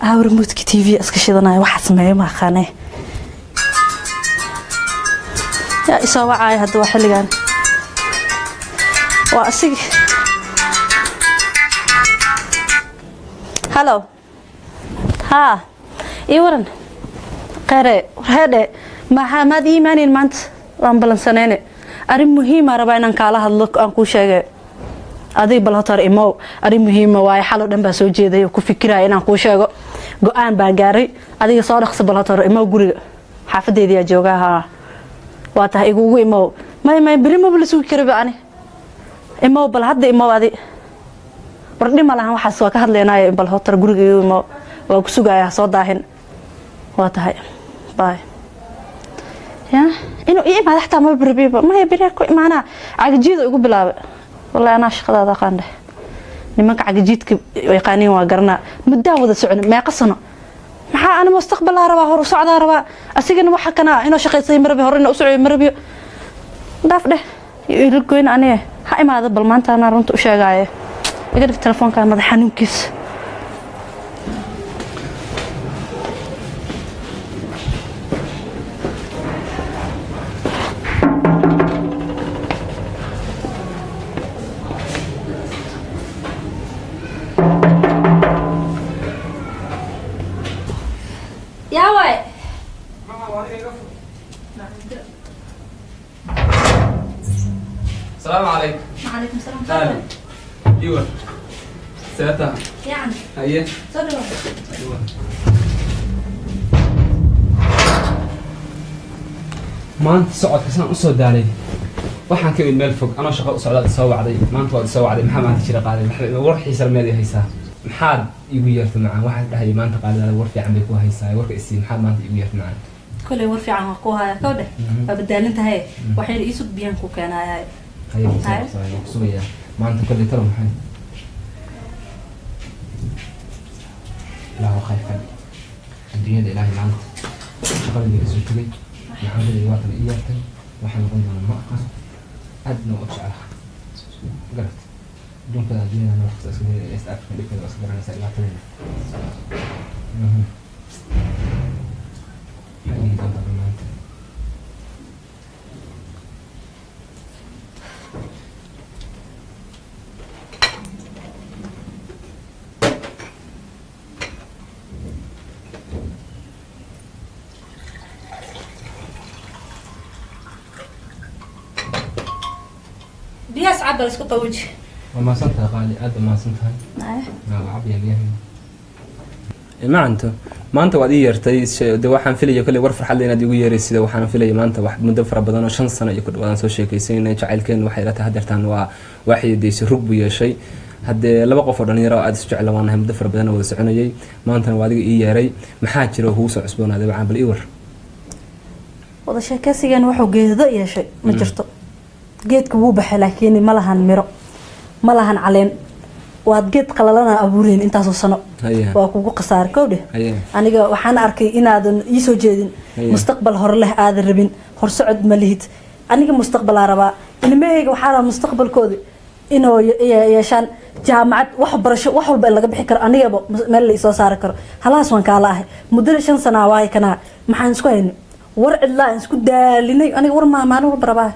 Remote-ka TV iska shidanaya, waxa sameeyo ma aqaanee. Yaa isoo wacaya hadda? Waa xilligan, waa asigi. Hello, haa, ii waran qere. Warheedhe, maxaa maad ii imaanayn maanta? Waan balansanayne. Arrin muhiima rabaa inaan kaala hadlo, aan kuu sheegay. Adig bal hotar imow, arrin muhiima waaye. Xaloo dhan baa soo jeeday oo ku fikiraya inaan kuu sheego. Go-aan baan gaaray. Adiga soo dhaqso, bal hotar imow guriga, xaafadeediyaa joogaa. Haa, waa tahay, igugu imow. May, may, beri maba la sugi karaba. Ani imow, bal hadda imow. Adi war dhima lahan, waxaas waa ka hadlaynaayo. Bal hotar guriga igu imow, waa ku sugayaa, soo daahin. Waa tahay, bye. Ya inuu ii imaado xataa maba rabiba. Maya, beri ku imaanaa. Cagajiida igu bilaabay. Wallahi anaa shaqadaada aqaan dheh. Nimanka cagajiidka yaqaaniin waa garanaa. Muddaa wada socon, meeqa sano. Maxaa ana mustaqbalaa rabaa, hor u socdaa rabaa. Asigana waxa kana inuu shaqaysay ma rabi, hore inuu u socyo ma rabiyo. Dhaaf dheh, ila goyn aniga. Ha imaado bal maanta, anaa runta u sheegaaye. Iga dhig telefoonka, madax xanuunkiisa. Yaa waay? السلام عليكم. Calaykum salaam. هلا، ايوه ساعتها. Fiican. هيا. Soo dhawaad. ايوه. Maanta socodka saan usoo daalay, waxaan ka imid meel fog anoo shaqo u socdaad isoo wacday. Maanta waad isoo wacday, maxaa maanta jira qaaday? War xiisa meed i haysaa? Maxaad igu yeertay macaan? Waxaad dhahayay maanta qaalidaada war fiican bay ku haysaa. Warka isii, maxaad maanta igu yeertay macaan? Koley war fiican waa ku haya. Kow dheh, waa badaalin tahay. Waxayna iisug biyaan ku keenayaa. Haye. Haye. Waan ku sugayaa maanta. Kolley talo maxay? Ilaahu khayr ka dhig adduunyada. Ilaahay, maanta shaqadii ka soo tegay, macaanadii waa tan ii yeertay. Waxaa noqon doona ma aqaan. Aadna waa u jeclaha garat adduunkada, adduunyada wax kasta iska day. East Africa dhibkeeda waa iska garanaysaa, dhibaatadeeda. Maxaa dhihi doontaa maanta? Biyahaas cabal, isku qawoji. Waa mahadsan tahay qaali, aad baa mahadsan tahay. Cabya biyaha macanto. Maanta waad ii yeertay, de waxaan filaya kolley war farxad leh inaad igu yeeraysid. Waxaan filaya maanta wax muddo fara badan oo 5 sano iyo ku dhawaadaan soo sheekaysanay. Jacaylkeen waxay ila tahay hadeertaan waa xididaysay, rug buu yeeshay. Haddee laba qof oo dhalinyaro oo aada isu jecla waan nahay, muddo fara badan wada soconayay. Maantana waa adiga ii yeeray. Maxaa jira oo kugu soo cusboonaaday macaan? Bal ii war. Wada sheekaysigan wuxuu geedado yeeshay ma jirto. Geedka wuu baxay, laakiin ma lahan miro, ma lahan caleen. Waad geed qalalana abuureen intaasoo sano. Waa kugu khasaare, kow dheh. Aniga waxaan arkay inaadan ii soo jeedin. Mustaqbal hore leh aadan rabin, horsocod ma lihid. Aniga mustaqbalaa rabaa. Ilmahayga waxaa rabaa mustaqbalkooda inuu yeeshaan jaamacad, wax barasho, wax walba in laga bixi karo. Anigaba meel la isoo saari karo. Halahaas waan kaala ahay muddada 5 sanaa. Waaye kanaa maxaan isku haynay? War cidlaa aan isku daalinay. Aniga war maa maalin walba rabaa.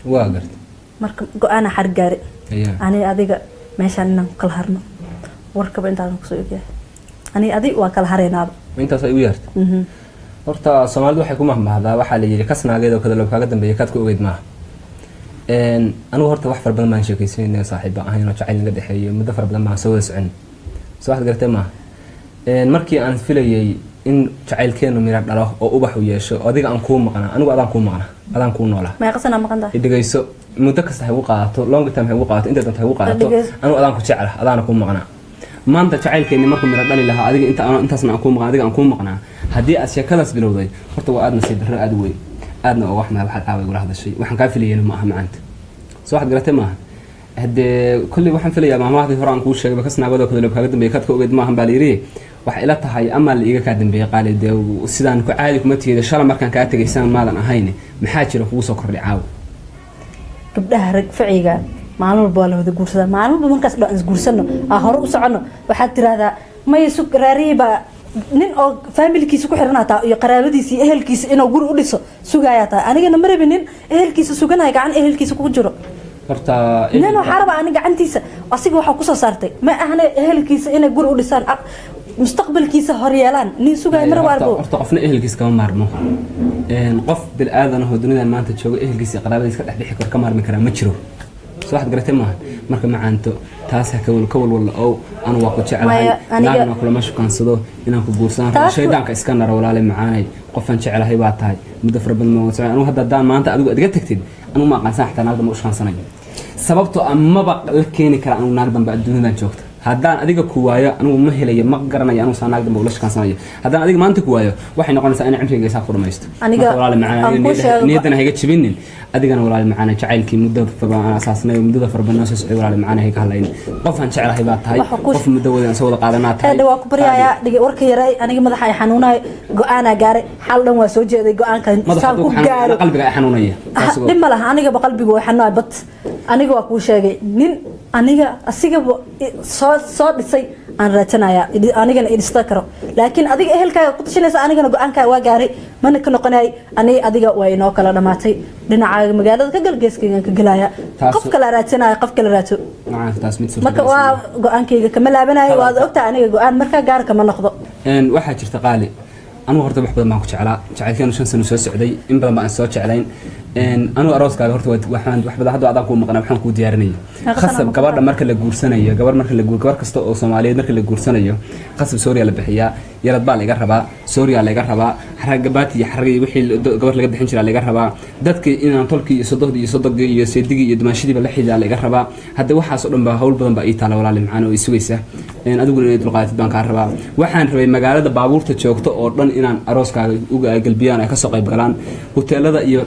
Waa garta. Marka go-aana xar gaari. Aniga adiga meeshaan inaan ku kala harno. Warkaba intaasan kusoo egyahay. Aniga adig waa kala haraynaaba. Intaas ay u yeertay. Horta Soomaalidu waxay ku mahmahdaa, waxaa la yidhi, kasnaageed oo kada kaaga dambeeya kaad ku ogeyd maaha. Anigu horta wax fara badan baan sheekaysanayna, saaxiiba ahayn oo jacayl naga dhexeeyo. Muddo fara badan baan soo wada socon. Soo waxaad garatay maaha. Markii aan filayay in jacaylkeenu mira dhalo oo ubax u yeesho, adiga aan kuu maqnaa, anigu adaan kuu maqnaa, adaan kuu noolaa. Meeqa sanaa maqan tahay? Dhegeyso, muddo kasta ha igu qaadato, long time ha igu qaadato, inta doonto ha igu qaadato. Dhegeyso. Anigu adaan ku jecla, adaana kuu maqnaa. Maanta jacaylkeeni markuu mira dhali lahaa, adiga inta intaasna aan kuu maqnaa, adiga aan kuu maqnaa. Haddii aad sheekadaas bilowday, horta waa aad nasiib darro aad u weyn, aadna oo wax maa waxaad caawa igula hadashay. Waxaan kaa filayena ma aha macaanta. Soo waxaad garatay maaha. Haddee kolley waxaan filayaa maahmaahdii hore aan kuu sheegay, kasnaagado kale kaaga dambeeyay kaad ka ogeyd maahan baa la yidhi. Waxay ila tahay amaa la iiga kaa dambeeyay qaali. Dee sidaan ku caadi kuma tiida. Shala markaan kaa tegay sidaan maadan ahayn. Maxaa jira kugu soo kordhay caawa? Gabdhaha rag faciga maalin walba waa la wada guursadaa. Maalin walba markaas dhan isguursano, aa hore u socono, waxaad tiraahdaa Maya, sug, raarihii baa nin oo faamilkiisa ku xiran taa iyo qaraabadiisa iyo ehelkiisa inuu guri u dhiso sugayaa tahay. Anigana ma rabin nin ehelkiisa suganaya, gacan ehelkiisa ku jiro. Horta Nin waxaa rabaa ani gacantiisa asiga waxaa kusoo saartay, ma ahna ehelkiisa inay guri u dhisaan, mustaqbalkiisa horyeelaan nin sugaya ma rabo, arbo. Horta qofna ehelkiisa kama maarmo. Qof bil-aadan ahoo dunidan maanta jooga ehelkiisa iyo qaraabadiisa ka dhex bixi karo, ka maarmi karaa ma jiro. Soo waxaad garatay maaha? Marka macaanto, taas ha kawal ka walwal ow, anu waa ku jeclahay. Maya, Naagna kulama shukaansado, inaan ku guursan rabo. Shaydaanka iska nara, walaale macaanay, qofaan jeclahay baa tahay muddo fara badan. Ma wada anugu hadda haddaan maanta adigu aad iga tagtid, anugu ma aqaansan, xataa naag dambe u shukaansanayo, sababtoo ah maba la keeni kara anugu naag dambe adduunyadan joogta. Haddaan adiga ku waayo, anigu ma helayo, ma garanayo anigu saa naag dambe ula shukaansanayo. Haddaan adiga maanta ku waayo, waxay noqonaysaa inay cimrigayga saa ku dhamaysto. Aniga Marka walaale macaan, aan aniga kuu sheego- niyaddana hayga jebinin. Adigana walaale macaan, jacaylkii muddo fara aan asaasnay, muddada fara badan soo socday, walaale macaan, hayga hadlayn. Qofaan jeclahay baa tahay. Waxa ku- Qof muddo wada aan soo wada qaadanaa tahay. Eedha, waa ku baryayaa, dhige warka yaray. Aniga madaxa ay xanuunayo, go-aanaa gaaray, xal dhan waa soo jeeday go-aankan Madaxa saan hadduu ku ku xanuunayo, gaaro. qalbiga ay xanuunaya. Taas Dhib ma laha, anigaba qalbigu way xanuunay, bat aniga waa kuu sheegay, nin aniga asigaba soo dhisay aan raadsanaya, anigana i dhista karo. Laakiin adiga ehelkaaga ku tashanaysa, anigana go-aankaa waa gaaray, mana ka noqonay. Aniga adiga waa inoo kala dhamaatay. Dhinacaaga magaalada ka gal, geeskaygan ka gelaya. Qof kala raadsanaya, qof kala raadso. Macaan, taas mid Marka suurtagal waa go-aankayga kama laabanayo, waad ogtahay aniga go-aan markaa gaar kama noqdo. Waxaa jirta qaali, anigu horta wax badan baan ku jeclaa. Jacaylkeenu 5 sano soo socday, in badan baan soo jeclayn. Anigu arooskaaga horta waxaan wax badan hadda adaan kuu maqnaa, waxaan kuu diyaarinayay. Meeqa sano Khasab ma gabadha marka la guursanayo, gabar marka la guur, gabar kasta oo Soomaaliyeed marka la guursanayo, khasab sooriya la bixiyaa, yarad baa laga rabaa, sooriya laga rabaa, xaraga baati iyo xaraga iyo wixii gabar laga bixin jiraa laga rabaa, dadkii inaan tolkii iyo sodohdii iyo sodogii iyo seedigii iyo dumaashidiiba la xidhiidhaa laga rabaa. Hadda waxaas oo dhan baa hawl badan baa ii taala, walaali macaan, oo i sugaysa. Adiguna inay dulqaadatid baan kaa rabaa. Waxaan rabay magaalada baabuurta joogto oo dhan inaan arooskaaga uga galbiyaan, ay kasoo qayb galaan, hoteelada iyo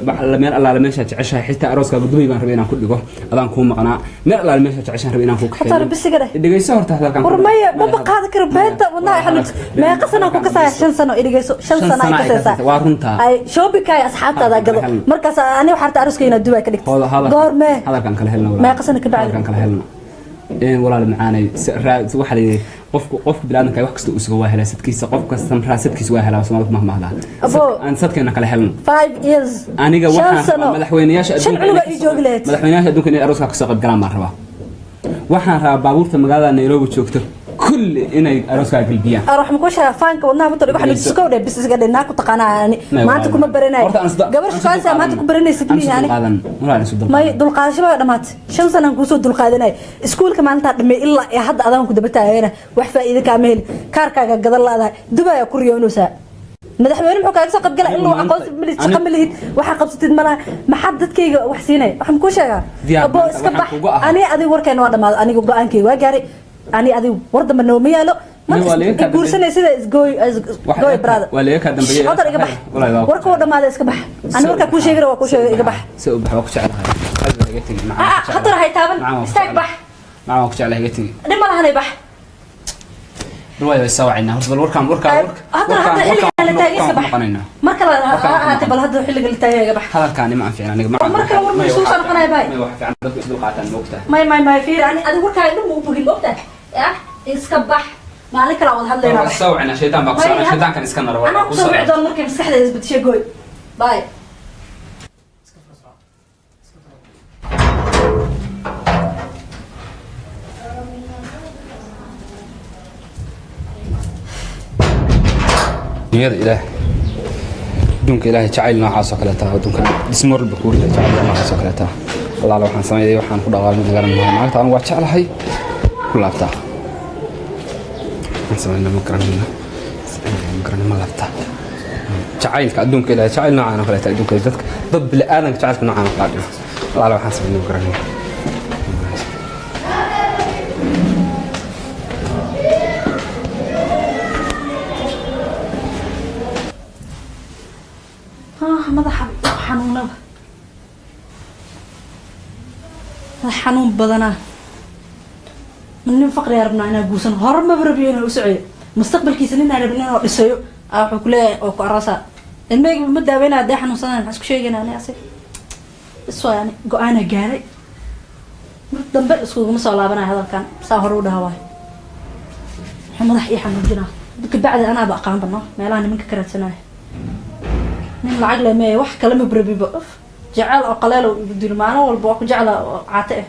meel allaale meeshaa jeceshahay. Xitaa arooskaaga Dubay baan rabay inaan ku dhigo, adaan kuu maqnaa, meel allaale meeshaa jeceshahan rabay inaan kuu Hataa kaxeeyo. Bisiga dheh. Dhegeyso horta hadalkan. War maya, maba qaadi karo beenta, wadnaha xanuun. Meeqa sano ku kasaya? 5 sano, idhigeyso, shan Shan sano ay sano ay kasaysaa. kasaysaa, waa runtaa. Ay shoppingkaaga asxaabtaada gado. Hadalkan kala helno. Markaas ani waxaa rabta arooska inaad Dubai ka dhigto. Goormee? Hadalkan kala helno, walaal. Meeqa sano ka bacdi? Hadalkan kala helno. Walaal macaanay, waxaa la yidhi qofku bini'aadamka wax kasta uu sugo waa helaa sadkiisa, qof kasta raasadkiisa waa helaa, Soomaalida kuma mahmahdaa. Abo. Aan sadkeena kala helno. 5 years. Aniga shan waxaan rabaa sano. madaxweynayaasha Shan adduunka cunuga inay ii joogi lahayd. Madaxweynayaasha adduunka inay arooska kasoo qayb galaan baan rabaa. Waxaan rabaa baabuurta magaalada Nairobi joogto kulli inay arooskaa galbiyaan. Wax ma kuu sheegaa? Faanka wadnaha mata igu xanuunjiso kow dheh, bis iska dheh. Naa ku taqaanaa ani maanta kuma baranayo. Gabar shukaansa maanta ku baranaysid mihi ani? May, dulqaadasho baa dhamaatay. 5 sanaan kuusoo dulqaadanay, iskuulka maalintaa dhamay ilaa iyo hadda adaan ku daba taagana, wax faa'iido kaama helin. Kaarkaaga gadan laadahay, Dubai aa ku riyoonaysaa. Madaxweyne muxuu kaaga soo qaybgala ilaa aqoonsi ma lihid, shaqo ma lihid, waxaa qabsatid malaha. Maxaad dadkayga wax siinaya? Waxaan kuu sheegaa, Diyaar abo, maanta iska waxaan bax. kugu ahaa. Ani adiga warkeena waa dhamaaday, aniga go-aankayga waa gaaray. Ani adiga war dambe nooma yaalo. Waa laga kaa Guursanay sida isgooy Waxa gooy laga- brother. waa laga kaa dambeeyay. Hodar iga bax. Walahi waa ku Warka waa dhamaaday, iska bax. Ani warkaa kuu sheegay waa kuu sheegay, iga bax. Si u bax, waa ku jeclahay. Qalbiga iga tegi. Macaan Ah, waa ku jeclahay. hatar hay taaban. Macaan waa ku Istaag, jeclahay. bax. Macaan waa ku jeclahay, iga tegi. Dhib ma lahanay, bax. Bal waa soo wacaynaa horta, bal warkaan warkaan Hadda hadda xilligan la taagay, iska bax. Noqonaynaa. Marka la ha ahaatee, bal hadda xilliga la taagay, iga bax. Hadalkaani ma anficin aniga, macaan. Mar kale war ma soo noqonaya, baay. May, wax fiican dadku isdul qaataan, moogtahay. May, may, may, fiir, ani adiga warkaaga dhan ma u bogin, moogtahay ya? Iska bax, maalin kale wada hadlaynaa, Waa bax. soo wacaynaa, shaydaan baa ku socda, shaydaankan iska nara. Anaa kusoo wici doon markay maskaxdeeda isbedeshay. Gooy, bye. Dunyada ilaah, adduunka ilaahay, jacayl noocaas oo kaleeta adduunka dhismo walba kuu riday, jacayl noocaas oo kaleeta. Allaale waxaan sameeyay, waxaan ku dhaqaalmay magaran maayo. Naagta anigu waa jeclahay, ku laabtaa waxaan sameynaa ma garanayno, ma garanay, ma laabtaa. Jacaylka adduunka ilaahay, jacayl noocaan oo kaleeta adduunka dadka, dad bini'aadanka jacaylka noocaan oo kala dhigo. Allaale waxaan sameynaa ma garanay. Ah, madaxa xanuunaba, madax xanuun badanaa. Ma nin faqriyaa rabnaa inaa guursan? Hore maba rabiyo inuu u socoyo mustaqbalkiisa, ninaa rabin inuu dhisayo aa wuxuu kuleeyahay oo ku aroosaa. Ilmahayga ma daaweynaya hadday xanuunsanaan? Maxaa isku sheegaynaa ani asiga is waay? Ani go-aana gaaray, mar dambe iskuguma soo laabanaya hadalkan. Saa hore u dhaha waayo. Muxuu madax ii xanuujinaa? Kabacdi anaaba aqaan bano meelaha nimanka ka raadsanaya. Nin lacag leh mee, wax kale ma brabiba. Jecel oo qaleel oo igu dilo maalin walba waa ku jeclaa oo caate ah.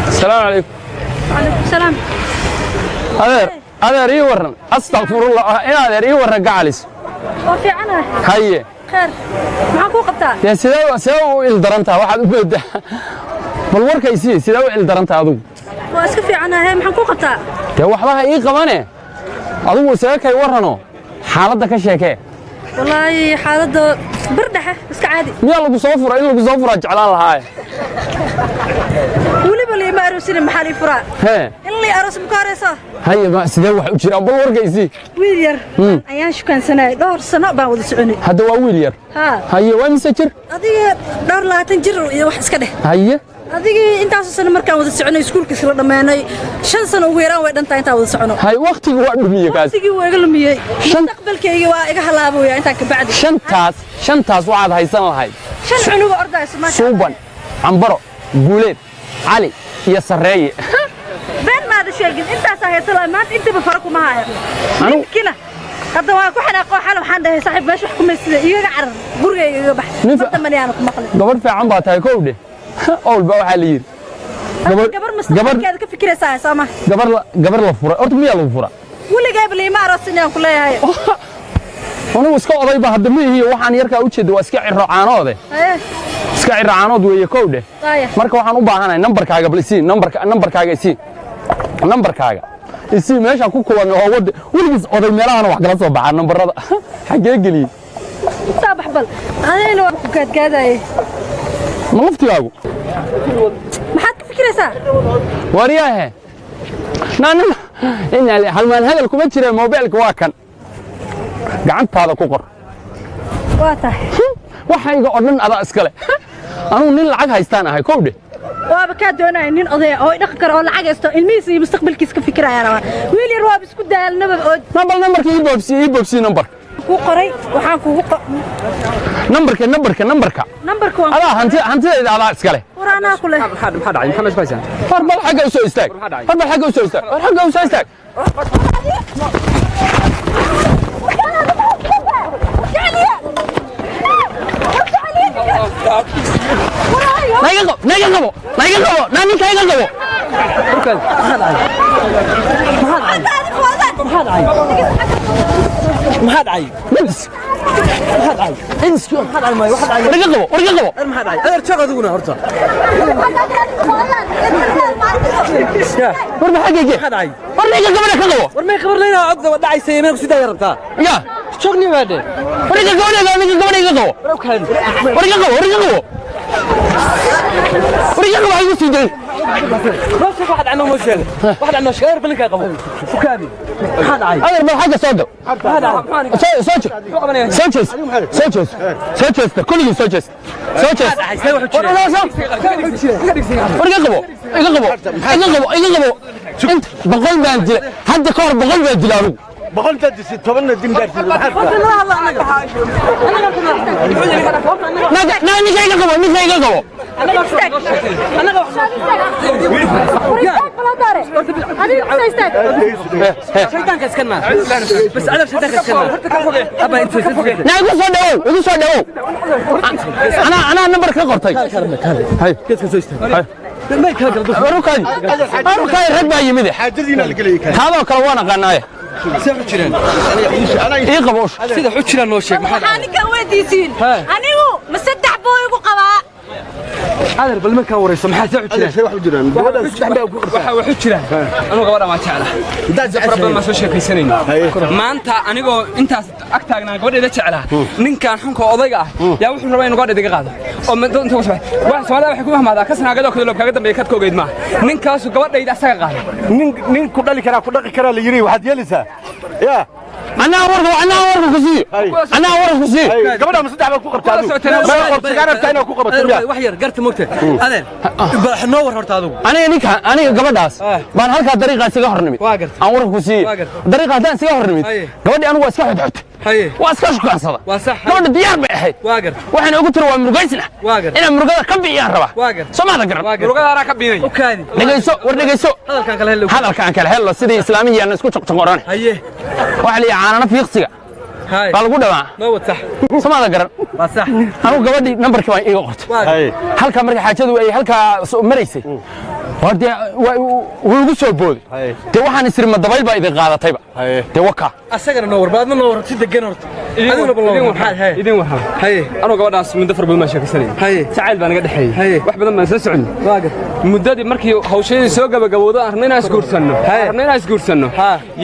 Asalaamu calaykum. Calaykum salaam. Adeer, adeer, ii warran. Astaqfirullah, in adeer, ii warran gacalis. Waa fiicanahay. Haye. Kheer, maxaan kuu qabtaa? Dee sidee u ildarantaha? Waxaad u moodaa, bal warkaysii, sidee u ildarantaha adigu? Waa iska fiicanahay, maxaan kuu qabtaa? Dee waxba ha ii qabane, adigu isaga kay warrano, xaaladda ka sheekee. Wallaahi xaaladda bir dhexe, iska caadi. Miyaa lagu soo fura? In lagu soo furaa jeclaan lahaaye. Weliba liima aroosina, maxaa lii furaa? Hee. In lii aroos ma ka horeyso? Haye, ma sidee wax u jiraan? Bal warkaysii. Wiil yar ayaan shukaansanayay, dhowr sano baan wada soconay. Hadda waa wiil yar? Haa. Haye, waa mise jir? Adiga dhowr 20 jir iyo wax iska dheh. Haye. Adigii intaasoo sano markaan wada soconay, iskuulka isla dhammaanay, 5 sano ugu yaraan way dhantahay intaan wada socono. Hay, waqtigii waa dhumiye kaas. Waqtigii waa iga lumiyey, mustaqbalkayga waa iga halaabaya intaan ka bacdi. Shantaas waxaad haysan lahayd 5 cunuga ordayso maasha. Suuban, Cambaro, Guuleed, Cali iyo Sarreeye. Been maada sheegin, intaasaa haysan lahaa, maanta intaba fara kuma hayo. Ninkina hadda waa ku xanaaqo. Xal waxaan dhahay, saaxiib, meesha wax kumaysida igaga carar, gurigayga iga bax. Mar dambana yaana ku maqlin. Gabadh fiican baa tahay, kow dheh. Owlba waxaa la yidhi gabar mustaqbalkeeda ka fikiraysaa, soo ma? Gabar la furay horta miyaa lagu fura? Weligaaba liima aroosin aan ku leeyahay. Anigu iska odayba hadda ma ihiyo, waxaan yarkaa u jeeda waa iska ciro caanoode. Haye. Iska ciro caanood weeye, kow dheh. Waaya. Marka waxaan u baahanahay nambarkaaga, bal isii nambarka, nambarkaaga isii, nambarkaaga isii. Meeshaan ku kulanay oo wada weligiis oday meelahana wax kala soo baxaa, nambarada xaggee geliyey? Soo bax bal, anigana waa ku gaadgaadaye. Ma laftigaagu? Maxaad ka fikiraysaa? Wariyaahe, naanin inaa halmaan hadal kuma jira. Moobeelka waa kan, gacantaada ku qor. Waa tahay. Waxayga oo dhan adaa iskale, anugu nin lacag haystaan ahay, kow dheh. Waaba kaa doonaya nin odaya oo dhaqan karo oo lacag haysto, ilmihiisa iyo mustaqbalkiisa ka fikirayaan rabaa. Wiil yar waaba isku daalnaba oo. Bal nambarka ii boobsii, ii boobsii nambarka. Kuu qoray, waxaan kugu Nambarka, nambarka, nambarka. Nambarka waan Adaa hanti, hantidayda adaa iskale. War anaa ku leh. Maxaa dhacay? Maxaa meesha ku haysaan? War bal xagga u soo istaag. Maxaa dhacay? War bal xagga u soo istaag, war xagga u soo istaag. Naiga qabo, naiga qabo, naiga qabo, naa ninka iga qabo. Warkaas maxaa dhacay? Maxaa dhacay? Maxaa dhacay? Bas. Maxaa dhacay? Ins. Maxaa dhacay? Maayo waxa dhacay? War iga qabo, war iga qabo. Maxaa dhacay? Adeer, joog adiguna horta. War maxaa geege? Maxaa dhacay? War ninka gabadha ka qabo. War may khabar leynaa, codda waa dhacaysa, meel ku sii daaya rabtaa. Ya. Joogni baa dhe. War ninka gabadha, ninka gabadha iga qabo. War kaadi. War iga qabo, war iga qabo, war iga qabo, ha igu sii dayn. Noo sheeg waxa dhacay, noo sheeg waxa dhacay, noo sheeg. Adeer, balinkaa qabo, u kaadi. Maxaa dhacay? Adeer, bal xagga soo gal. Maxaa dhacay? Soo soo jees, soo jees, soo jees, soo jeesta, kulligii soo jeesta, soo jees. Maxaa dhacay? See wax u War soo, war iga qabo, iga qabo, iga qabo, iga qabo. Inta 100 baan dilay hadda ka hor, 100 baan dilay anigu. 100 intaad disay, 10-na din gaarsiisay, maxaad? Naga na ninka iga qabo, ninka iga qabo. War istaag baladaare, adiga kusa istaag. Shaydaanka iska naar bas, adeer, shaydaanka iska naar abba inta. Na igu soo dhawow, igu soo dhawow. Anaa nambar ka qortay. Hay. Geedka soo istaag. May kala gala. Warukaadi, warukaadi, rag baa yimid. Xaajadiina la geliyay kan. Taadoo kale waan aqaanaaye. See u jireen? Ii qabo usha. Sida xu jiraan noo sheeg, maxaa Waxaa ninkan weydiisiin, anigu ma 3 buu igu qabaa? Adeer, bal markaa warayso, maxaa saa u Adeer, jiraan? shay wax u jiraan gabadhan saddex baa ku qabtaa. Waxa wax u jira, anuu gabadhan waan jeclaa, fara badan baan soo sheekaysanayna. Maanta anigoo intaas ag taagnaa gabadheeda jeclaa, ninkan xunka odayga ah yaa wuxuu rabaa inuu gabadheeda iga qaado oo inta ku soo wax. Soomaalida waxay ku mahmaadaa ka sanaagadoo kale loob kaaga dambeeya kad ka ogeyd maaha. Ninkaasu gabadhayda asaga qaaday. Nin ku dhali karaa ku dhaqi karaa la yiri, waxaad yeelaysaa ya. Anaa warka ku siiyo, anaa warka ku siiyo. Gabadha ma saddex baa ku qabtaa adigu? Kula. Ma qorsagaar rabtaa inaad ku qabato miya? Wax yar garta mogta, adeer, bal noo war horta adigu. Aniga ninka, aniga gabadhaas baan halkaa dariiqa isaga hor nimid. Waa gartay. Aan warka ku siiyo. Waa gartay. Dariiqa haddaan isaga hor nimid, gabadhii anigu waa iska xodxotay, waa iska shukaansada. Waa sax. Gabadha diyaar bay ahayd. Waa gartay. Waxayna ugu tiri waa murugaysna. Waa gartay. Inaan murugada ka bixiyaan rabaa. Waa gartay. Soo maada garan? Waa gartay. Murugada anaa ka biinaya. U kaadi. Dhegayso, war dhegayso. Hadalkan kale hello. Hadalkaan kale hello, sidii islaamihii aan isku joqjoqoran. Waxa la yidhi caanana fiiqsiga baa lagu dhawaa. Noo wad, sax. Soo maada garan? Waa sax. Anigu gabadhii nambarkii baan iiga qortay. Waa gartay. Halkaa marka xaajadu ay halkaa maraysay, war dee wuu igu soo booday. Dee waxaan isiri ma dabayl baa idin qaadatayba. Dee waka. Asagana noo war, baadna noo war, si degan horta adiguna bal noo war. Maxaad haye? Idin warrama. Anuu gabadhaas muddo fara badan baan sheekaysanayay. Jacayl baa naga dhexeeyey. Wax badan baan soo soconnay. Waa gartay. Muddadii markii hawshadii soo gabagabowdo, aan rabnay inaan isguursanno, rabnay inaan isguursanno,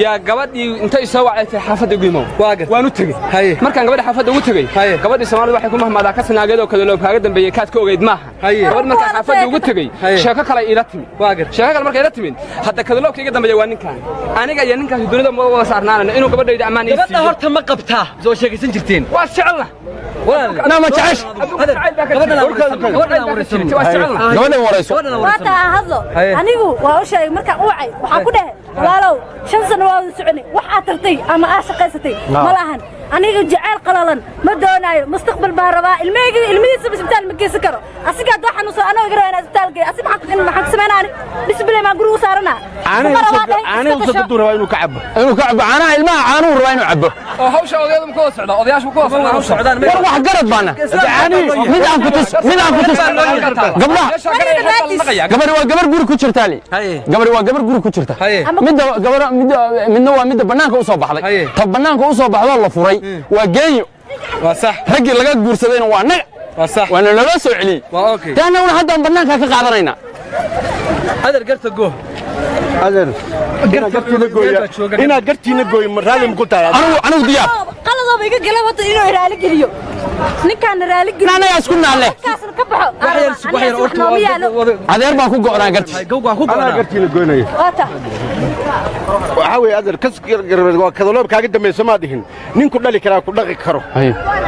yaa gabadhii intay soo wacday xaafadda igu imow. Waa gartay. Waan u tegey. Markaan gabadha xaafadda ugu tegey, gabadhii Soomaalida waxay ku mahmaadaa ka sanaageedoo kale loob kaaga dambeeyey kaad ka ogeyd maaha. Gabadh markaan xaafadda ugu tegey, sheeko kale iila timid. Waa gartay. Sheeko kale markay ila timid, hadda kadaloobka iga dambeeya waa ninkan. Aniga iyo ninkaasi dunida ma wada saarnaanana inuu gabadhayda ammaan ii Gabadha siiyo. horta ma qabtaa? Soo sheekaysan jirteen? Waa jecelna. Naa ma jecesh? Gabadhan waraysan. Waa jecelna. Gabadhan warayso. Gabadhan Waata waraysan. aan hadlo. Anigu waa u sheegay markaan u wacay, waxaan ku dhahay, walaalow, 5 sano waa wada soconay, wax aad tartay ama aad shaqaysatay ma lahan. Aniga jacayl qalalan ma doonaayo, mustaqbal baan rabaa. Ilmahayga, ilmihiisa isbitaal ma geysan karo. Asigaa doo xanuunsan, anoo iga rabaa inaan isbitaal geeyo. Asi maxaan ku samaynaani? Bisbile maan guriga u saaranaa? Caanaha usoo gaduu rabaa inuu ka cabo. Inuu ka cabo caanaha ilmaha, caanuhu rabaa inuu cabo. Oo hawsha odayadu ma ku wada socdaa? Odayaashu ma ku wada socdaan hawsha? Socdaan. War wax garad baana. Mid aan ku tus, mid aan ku tus gabdhaha. Gabadhi waa gabar guri ku jirtaa li. Gabadhi waa gabar guri ku jirta. Midda gabar midda midna waa midda bannaanka u soo baxday. Ta bannaanka u soo baxdoo la furay waa geenyo. Waa sax. Raggii laga guursadayna waa naga. Waa sax. Waana naloo soo celiyey. Waa okay. Dee annaguna haddaan bannaanka ka qaadanaynaa. Adeer, garta go. Adeer, inaad gartiina gooya, inaad gartiina gooyo, ma raali ma ku tahay? Anigu diyaar. Qaladooba iga gala wata inuu raali geliyo ninkaana, raali geliyo. Annagaa isku naalle. Kaasna ka baxo. Wax yar horta. Nooma yaalo. Adeer baan ku go'naa gartiis. Gowgaan ku Anaa go'naa. gartiina goynaya. Waata. Waxaa weeye, adeer, kas garbeed waa kadaloob kaaga dambaysa maa dhihin. Nin ku dhali karaa ku dhaqi karo,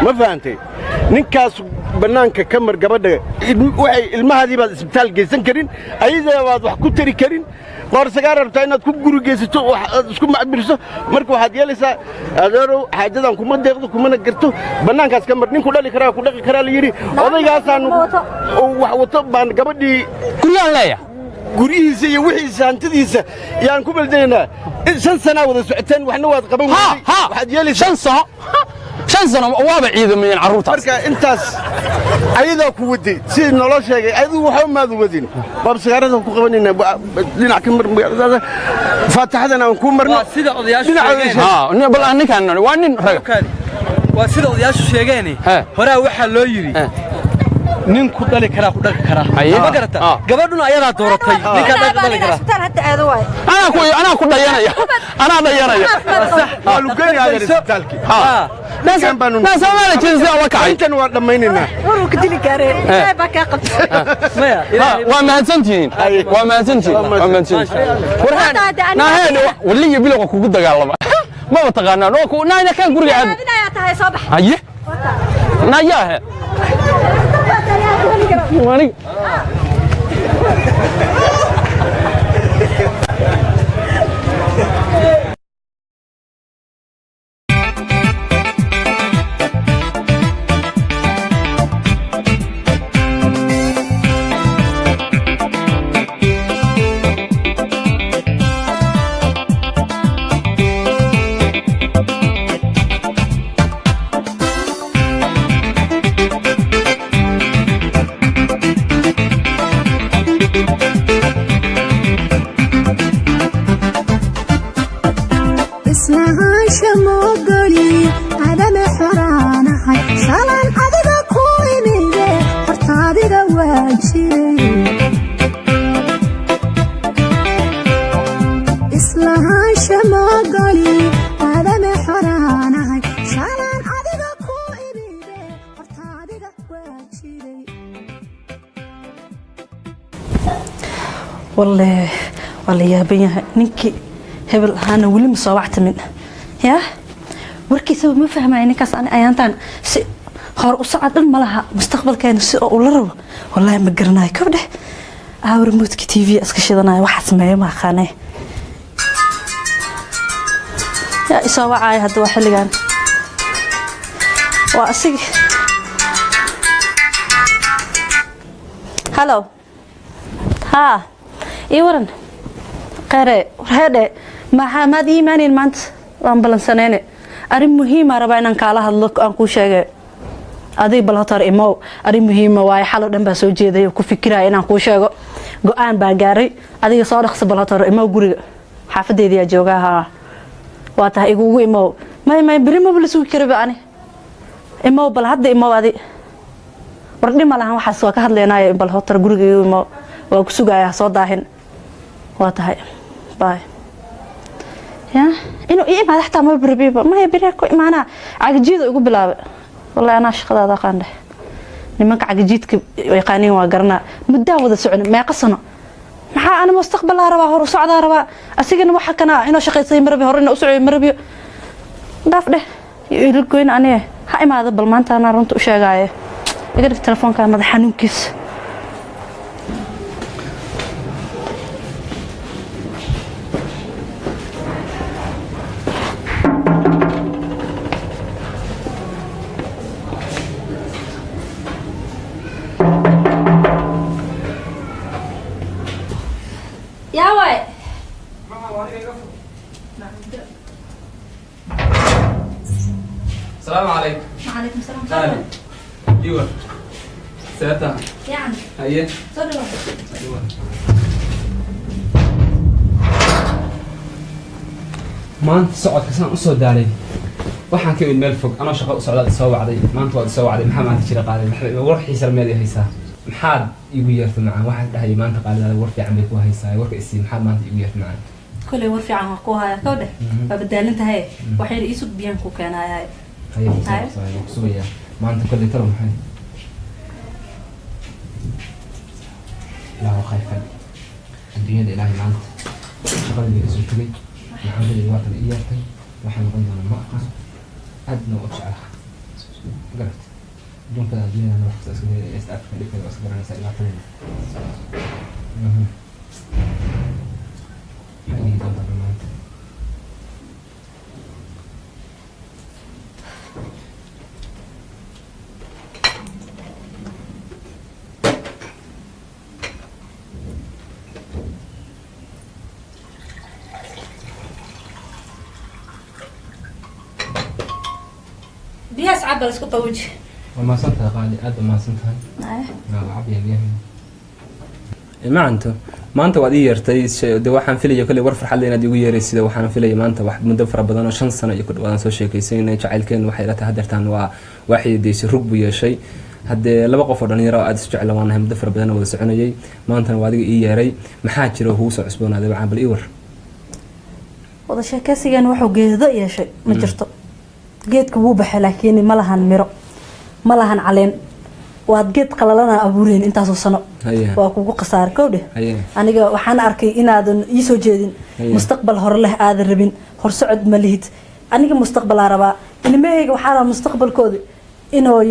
ma fahantay? Ninkaas bannaanka ka mar gabadha. Waxay ilmahaadii baad isbitaal geysan karin, ayadaa baad wax ku tari karin. Qoorsagaar rabtaa inaad ku guri geysato, wax aad isku macbiriso. Marka waxaad yeelaysaa, adeerow, xaajadan kuma deeqdo kumana garto. Bannaankaas ka mar. Nin ku dhali karaa ku dhaqi karaa la yidhi. Odaygaasaan oo wax wato baan gabadhii Guryaan leeya. guryihiisa iyo wixiisa, hantidiisa yaan ku beldelaynaa. 5 sanaa wada socoteen, waxna waad qaban ha weyday. Ha. Waxaad yeelaysaa 5 sano, 5 sano waaba ciidamayeen carruurtaas. Marka intaas ayadaa ku waday sidii naloo sheegay, adigu waxba maadu wadin. Baabsagaarada ku qabanaynaa, dhinac ka mar magaalada, faataxadan aan ku marno. Waa sida odayaashu Dhinaca sheegeen. Ha, bal aan ninkaan waa nin raga. Waa sida odayaashu sheegeen. Horaa waxaa loo yidhi nin ku dhali karaa ku dhaqi karaa. Ma garata? Gabadhuna ayadaa dooratay ninkaa dhali karaa. Isbitaal hadda aado waay. Anaa ku dhayanaya, anaa dhayanaya. Waa lugeynaya, adeer, isbitaalkii. Ninkan baanu Naa Soomaaliya jeeda sidaa ula kacay. Intan waa dhammaynaynaa. Waruu ka dili gaareen, ilaahay baa kaa qabtay. Maya. Waa mahadsantihiin, waa mahadsantihiin, waa mahadsantihiin. Hadda aniga- Naaheedhe, waliyo bilowga kugu dagaalama maba taqaanaan oo ku naayna kan guriga aad Raadinayaa tahay, soo bax. Haye, nayaahe aniga. Islahaansha moogoli adame xoraanahay, shalaan adiga ku imide horta adiga waa. jiray. Islahaansha moogoli aadame xoraanahay, shalaan adiga ku idhiidhe, horta adiga waa jiray. Walle waa la yaaban yahay, ninkii hebel ahaana weli ma soo wactamin. Yaa warkiisaba ma fahmaya ninkaas. Ani ayaantaan si hor u socod dhan ma laha, mustaqbalkeena si oo ula rabo wallaahi ma garanayo. Kabdheh aaw remote-ka TV iska shidanaya, waxaa sameeyo ma aqaanee. Yaa isoo wacaya hadda? Waa xilligan, waa asigi. Hello, haa, ii waran kheyre. Warheedhe, maxaa maad ii imaanayn maanta? Waan ballansanayne, arrin muhiima rabaa inaan kaala hadlo, aan kuu sheegay. Adiga bal hotar imow, arrin muhiima waaye. Xalo dhan baa soo jeeday oo ku fikiraya inaan kuu sheego, go-aan baa gaaray. Adiga soo dhaqso, bal hotar imow guriga, xaafadeediyaa joogaa. Haa, waa tahay, igugu imow. May may, beri maba la sugi karaba ani. Imow bal hadda, imow adi. War dhima lahan, waxaas waa ka hadlaynaayo. Bal hotar guriga igu imow, waa ku sugayaa, soo daahin. Waa tahay, bye. Ya inuu ii imaado xataa ma rabiba. Maya, beri ku imaanaa. Cagajiida igu bilaabay. Wallahi anaa shaqadaada aqaan dheh. Nimanka cagajiidka yaqaaniin waa garanaa. Muddaa wada socon, meeqa sano. Maxaa ana mustaqbalaa rabaa, hor u socdaa rabaa. Asigana waxa kana inuu shaqaysay ma rabi, hor inuu u socyo ma rabiyo. Dhaaf dheh, ila goyn aniga. Ha imaado bal maanta, anaa runta u sheegaaye. Iga dhig telefoonka, madax xanuunkiisa. Yaa waay? Asalaamu calaykum. وعليكم السلام. Qaali, iwa seeta? يعني. Haye. Soo dhawaad. Iwa. Maanta socodka saan usoo daalay, waxaan ka imid meel fog anoo shaqo u socdaad isoo wacday. Maanta waad isoo wacday, maxaa maanta jira qaalid? Maxaa war xiisa meed i haysaa? Maxaad igu yeertay macaan? Waxaan dhahayay maanta qaalidaada war fiican bay ku haysaa. Warka isii, maxaad maanta igu yeertay macaan? Koley war fiican waa ku haya. Kow dheh, waa badaalin tahay. Waxayna iisug biyaan ku keenayaa. Haye. Haye. Waan ku sugayaa maanta. Kolley talo maxay? Ilaahu khayrkan adduunyada. Ilaahay, maanta shaqadii bay kasoo tegay, macaanadii waa tan ii yeertay. Waxaa noqon doona ma aqaan, aadna u jeclaha garat adduunkada, adduunyadana wax kasta iska East Africa dhibkeeda waa iska garanaysaa, dhibaatadeeda. Maxaa dhihi doontaa maanta? Biyahaas cab, bal isku qabuuji. Waa mahadsan tahay qaali, aad baa mahadsan tahay. Waa cabaya biyaha. Macanto, maanta waad ii yeertay. De waxaan filaya kolley war farxad leh inaad igu yeeraysid. Waxaan filaya maanta wax muddo fara badan oo 5 sano iyo ku dhawaadaan soo sheekaysanay. Jacaylkeen waxay ila tahay hadeertaan waa xididaysay, rug buu yeeshay. Haddee laba qof oo dhalinyaro oo aad isu jecla waan nahay, muddo fara badan wada soconayay. Maantana waa adiga ii yeeray. Maxaa jira oo kugu soo cusboonaaday macaan? Bal ii war. Wada sheekaysigan wuxuu geedo yeeshay ma jirto. Geedka wuu baxay, laakiin ma lahan miro, ma lahan caleen. Waad geed qalalana abuureen intaasoo sano. Waa kugu khasaare, kow dheh. Aniga waxaan arkay inaadan ii soo jeedin. Mustaqbal hore leh aadan rabin, hor socod ma lihid. Aniga mustaqbalaa rabaa, ilmahayga waxaa rabaa mustaqbalkooda inuu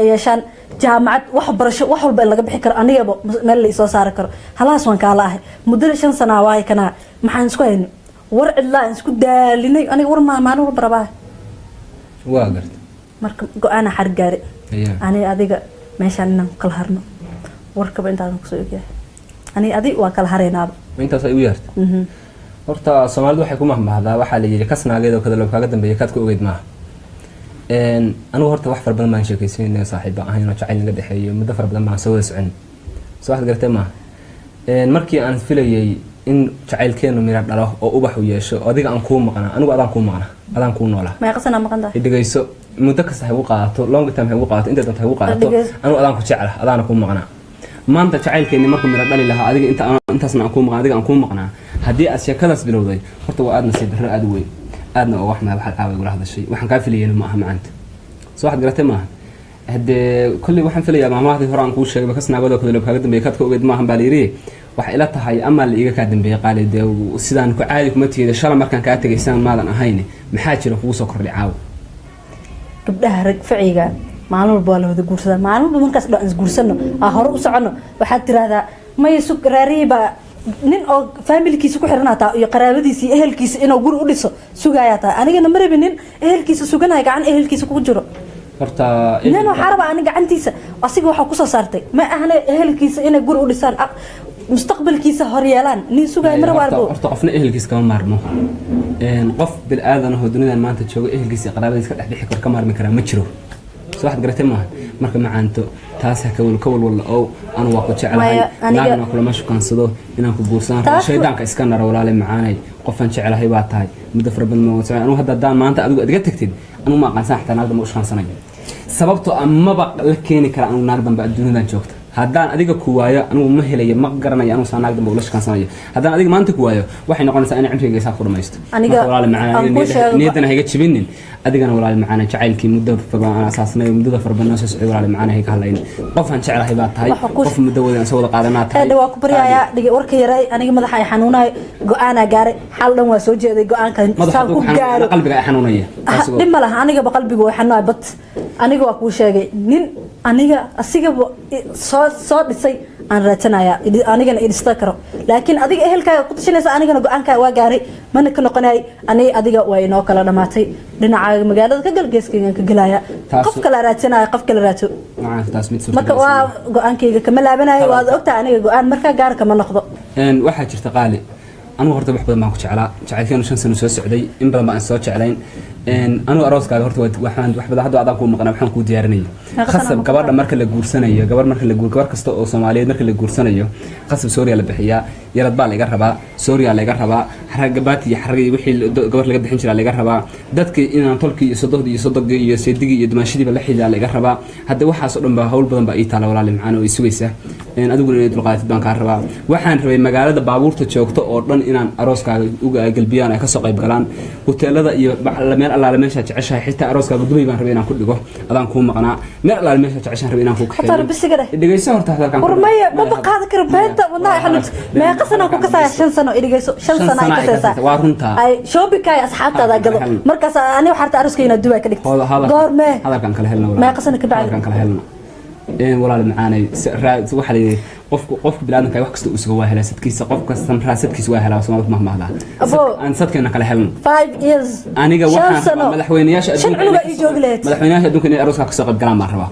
yeeshaan jaamacad, wax barasho, wax walba in laga bixi karo. Anigaba meel la isoo saari karo. Halahaas waan kaala ahay muddada 5 sanaa. Waay kanaa, maxaan isku hayno? War cidlaa aan isku daalinay. Aniga war maa maalin walba rabaa. Waa garta. Marka go-aana xargaare. Aniga adiga meeshaan inaan ku kala harno, warkaba intaadan kusoo egyahay. Aniga adi waa kala haraynaaba. Intaas ay u yeertay. Horta Soomaalidu waxay ku mahmahdaa, waxaa la yidhi, kasnaageed oo kada loo kaaga dambeeya kaad ku ogeyd maaha. Anigu horta wax fara badan baan sheekaysanayna, saaxiiba ahayn oo jacayl naga dhexeeyo. Muddo fara badan baan soo wada socon, soo waxaad garatay maaha. Markii aan filayay in jacaylkeenu mira dhalo oo ubax u yeesho, adiga aan kuu maqnaa, anigu adaan kuu maqnaa, adaan kuu noolaa. Meeqa sanaa maqan tahay? Dhegeyso, muddo kasta ha igu qaadato, long time ha igu qaadato, inta doonto ha igu qaadato. Dhegeyso. Anigu adaan ku jecla, adaana kuu maqnaa. Maanta jacaylkeenni markuu miro dhali lahaa, adiga inta intaasna aan kuu maqnaa, adiga aan kuu maqnaa, haddii aad sheekadaas bilowday, horta waa aad nasiib darro aad u weyn, aadna uga xumahay waxaad caawa igula hadashay. Waxaan kaa filayeyna ma aha macaanta. Soo waxaad garatay maaha. Haddee kolley waxaan filayaa maamahdii hore aan kuu sheegay, kasnaagadoo kadaloob kaaga dambeeyay kaad ka ogeed maahan baa layidhi. Waxay ila tahay amaa la iiga kaa dambeeyay, qaali. Dee sidaan ku caadi kuma tiida shala markaan kaa tegay sidaan maadan ahayn. Maxaa jira kugu soo kordhay caawa? Gabdhaha rag ficiga maalin walba waa la wada guursadaa. Maalin walba markaas dhan isguursano, aa hore u socono, waxaad tiraahdaa maya, sug, raarihii baa nin oo faamilkiisa ku xiran hataa iyo qaraabadiisa iyo ehelkiisa inuu guri u dhiso sugayaa tahay. Anigana ma rabin nin ehelkiisa suganaya, gacan ehelkiisa ku jiro. Horta Nin waxaa rabaa ani gacantiisa asiga waxaa kusoo saartay, ma ahna ehelkiisa inay guri u dhisaan, mustaqbalkiisa horyeelaan nin sugaya mar walbo. Horta qofna ehelkiisa kama maarmo. Qof bil-aadan ahoo dunidan maanta jooga ehelkiisa iyo qaraabadiisa ka dhex bixi karo, ka maarmi karaa ma jiro. Soo waxaad garatay maaha. Marka macaanto, taas ha kawal ka walwal ow, anu waa ku jeclahay. Maya, aniga- Naagna kulama shukaansado inaan ku guursan rabo. Shaydaanka iska naro, walaale macaanay. Qofaan jeclahay baa tahay muddo fara badan ma wada. Anigu hadda haddaan maanta adigu aad iga tagtid, anigu ma aqaansan xataa naag dambe u shukaansanayo, sababtoo ah maba la keeni kara anigu naag dambe adduunyadan joogta. Haddaan adiga ku waayo, anigu ma helayo, ma garanayo anigu saa naag dambe ula shukaansanayo. Haddaan adiga maanta ku waayo, waxay noqonaysaa inay cimrigayga saa ku dhamaysto. Aniga- Marka walaale macaan, aan aniga kuu sheego- niyaddana hayga jibinin. Adigana walaale macaan, jacaylkii muddo fara badan aan asaasnay, muddada fara badan soo socday, walaale macaan, hayga hadlayn. Qofaan jeclahay baa tahay. Waxa ku- Qof muddo wada aan soo wada qaadanaa tahay. Eedha, waa ku baryayaa, dhige warka yaray. Aniga madaxa ay xanuunayo, go-aanaa gaaray. Xal dhan waa soo jeeday go-aankan Madaxa saan hadduu ku ku xanuunayo, gaaro. qalbiga ay xanuunaya. Taas Dhib ma laha, anigaba qalbigu way xanuunaya, bat aniga waa kuu sheegay, nin aniga asigaba soo dhisay aan raadsanaya, anigana idhista karo. Laakiin adiga ehelkaaga ku tashanaysa, anigana go-aankaa waa gaaray, mana ka noqonay. Aniga adiga waa inoo kala dhamaatay. Dhinacaaga magaalada ka gal, geeskaygan ka gelaya. Qof kala raadsanaya, qof kala raadso. Macaan, taas mid Marka suurtagal waa go-aankayga kama laabanayo, waad ogtahay aniga go-aan markaa gaar kama noqdo. Waxaa jirta qaali, anigu horta wax badan baan ku jeclaa. Jacaylkeenu 5 sano soo socday, in badan baan soo jeclayn. Anigu arooskaaga horta waxaan wax badan hadda adaan kuu maqnaa, waxaan kuu diyaarinayay Meeqa sano khasab ma ku gabadha tahay? marka la guursanayo, gabar marka la guur, gabar kasta oo Soomaaliyeed marka la guursanayo, khasab sooriya la bixiyaa, yarad baa laga rabaa, sooriya laga rabaa, xaraga baati iyo xaraga iyo wixii gabar laga bixin jiraa laga rabaa, dadkii inaan tolkii iyo sodohdii iyo sodogii iyo seedigii iyo dumaashidiiba la xidhiidhaa laga rabaa. Hadda waxaas oo dhan baa hawl badan baa ii taala, walaali macaan, oo i sugaysa. Adiguna inay dulqaadatid baan kaa rabaa. Waxaan rabay magaalada baabuurta joogto oo dhan inaan arooskaaga uga galbiyaan, ay kasoo qayb galaan, hoteelada iyo meel allaale meeshaa jeceshahay. Xitaa arooskaaga Dubay baan rabay inaan ku dhigo, adaan kuu maqnaa. Meel allaale meeshaa jeceshahan rabay inaan ku Hataa kaxeeyo. Rabisiga dheh. Dhegeyso horta hadalkan. War maya, maba qaadi karo beenta. Wadnaha xanuun. Meeqa sano ku kasaya? 5 sano, idhigeyso, shan Shan sano ay sano ay kasaysaa. kasaysaa, waa runtaa. Ay shoppingkaaga asxaabtaada gado. Hadalkan. Markaas ani waxaa rabtaa arooska inaad Dubai ka dhigto. Goormee? Hadalkan kala helno, walaal. Meeqa sano ka bacdi? Hadalkan kala helno. Walaal macaanay, waxaa la yidhi qofka biniaadamka wax kasta uu sugo waa helaa sadkiisa, qof kasta raasadkiisa waa helaa. Soomaalida kuma mahmahdaa. Abo. Aan sadkeena kala helno. 5 years. Aniga shan waxaan sano. rabaa madaxweynayaasha Shan adduunka cunuga inay ii joogi lahayd. Madaxweynayaasha adduunka inay arooska kasoo qayb galaan baan rabaa.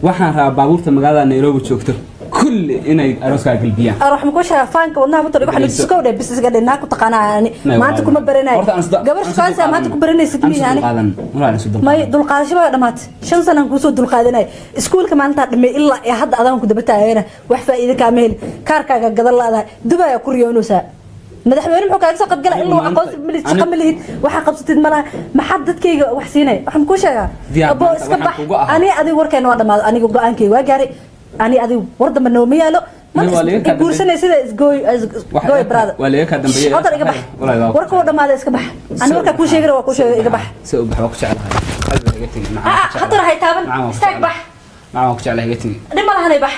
Waxaan rabaa baabuurta magaalada Nairobi joogto kulli inay arooskaa galbiyaan. Wax ma ku sheegaa? Faanka wadnaha ku tarigo Dhegeyso. Xanuun iska dheh, bis iska dheh. Naa ku taqaanaa ani May maanta walaal. kuma baranayo. Horta aan Gabar aan isu shukaansi maanta ku baranaysid Aan isu miya ani? dulqaadan. Walaal, aan isu dulqaadan. May, dulqaadasho baa dhamaatay. 5 sanaan kuusoo dulqaadanay. Iskuulka maalintaa dhamay ilaa iyo hadda adaan ku daba taagana, wax faa'iido kaama helin. Kaarkaaga gadan laadahay, Dubai aa ku riyoonaysaa. Madaxweyne muxuu kaaga soo qaybgala? Anigu Ilaa maanta- aqoonsi ma lihid, shaqo ma lihid, waxaa qabsatid malaha. Maxaad dadkayga wax siinay? Waxaan kuu sheegaa, Diyaar abo, maanta iska waxaan bax. kugu ahay. Ani adiga warkeena waa dhamaaday. Aniga go-aankayga waa gaaray. Ani adiga war dambe nooma yaalo. May, waa laga kaa Guursanay sida isgooy Waxa gooy, brother. waa laga kaa dambeeyay. Hadda iga bax. Walaal, waa ku Warka waa dhamaaday, iska bax. Ani warkaa kuu sheegay waa kuu sheegay, iga bax. Si u bax, waa ku jeclahay, qalbiga iga tegi. Macaan, Ah, waa ku hadda jeclahay. hay taaban. Macaan, waa ku Istaag, jeclahay. bax. Macaan, waa ku jeclahay, iga tegi. Dhib ma lahanay, bax.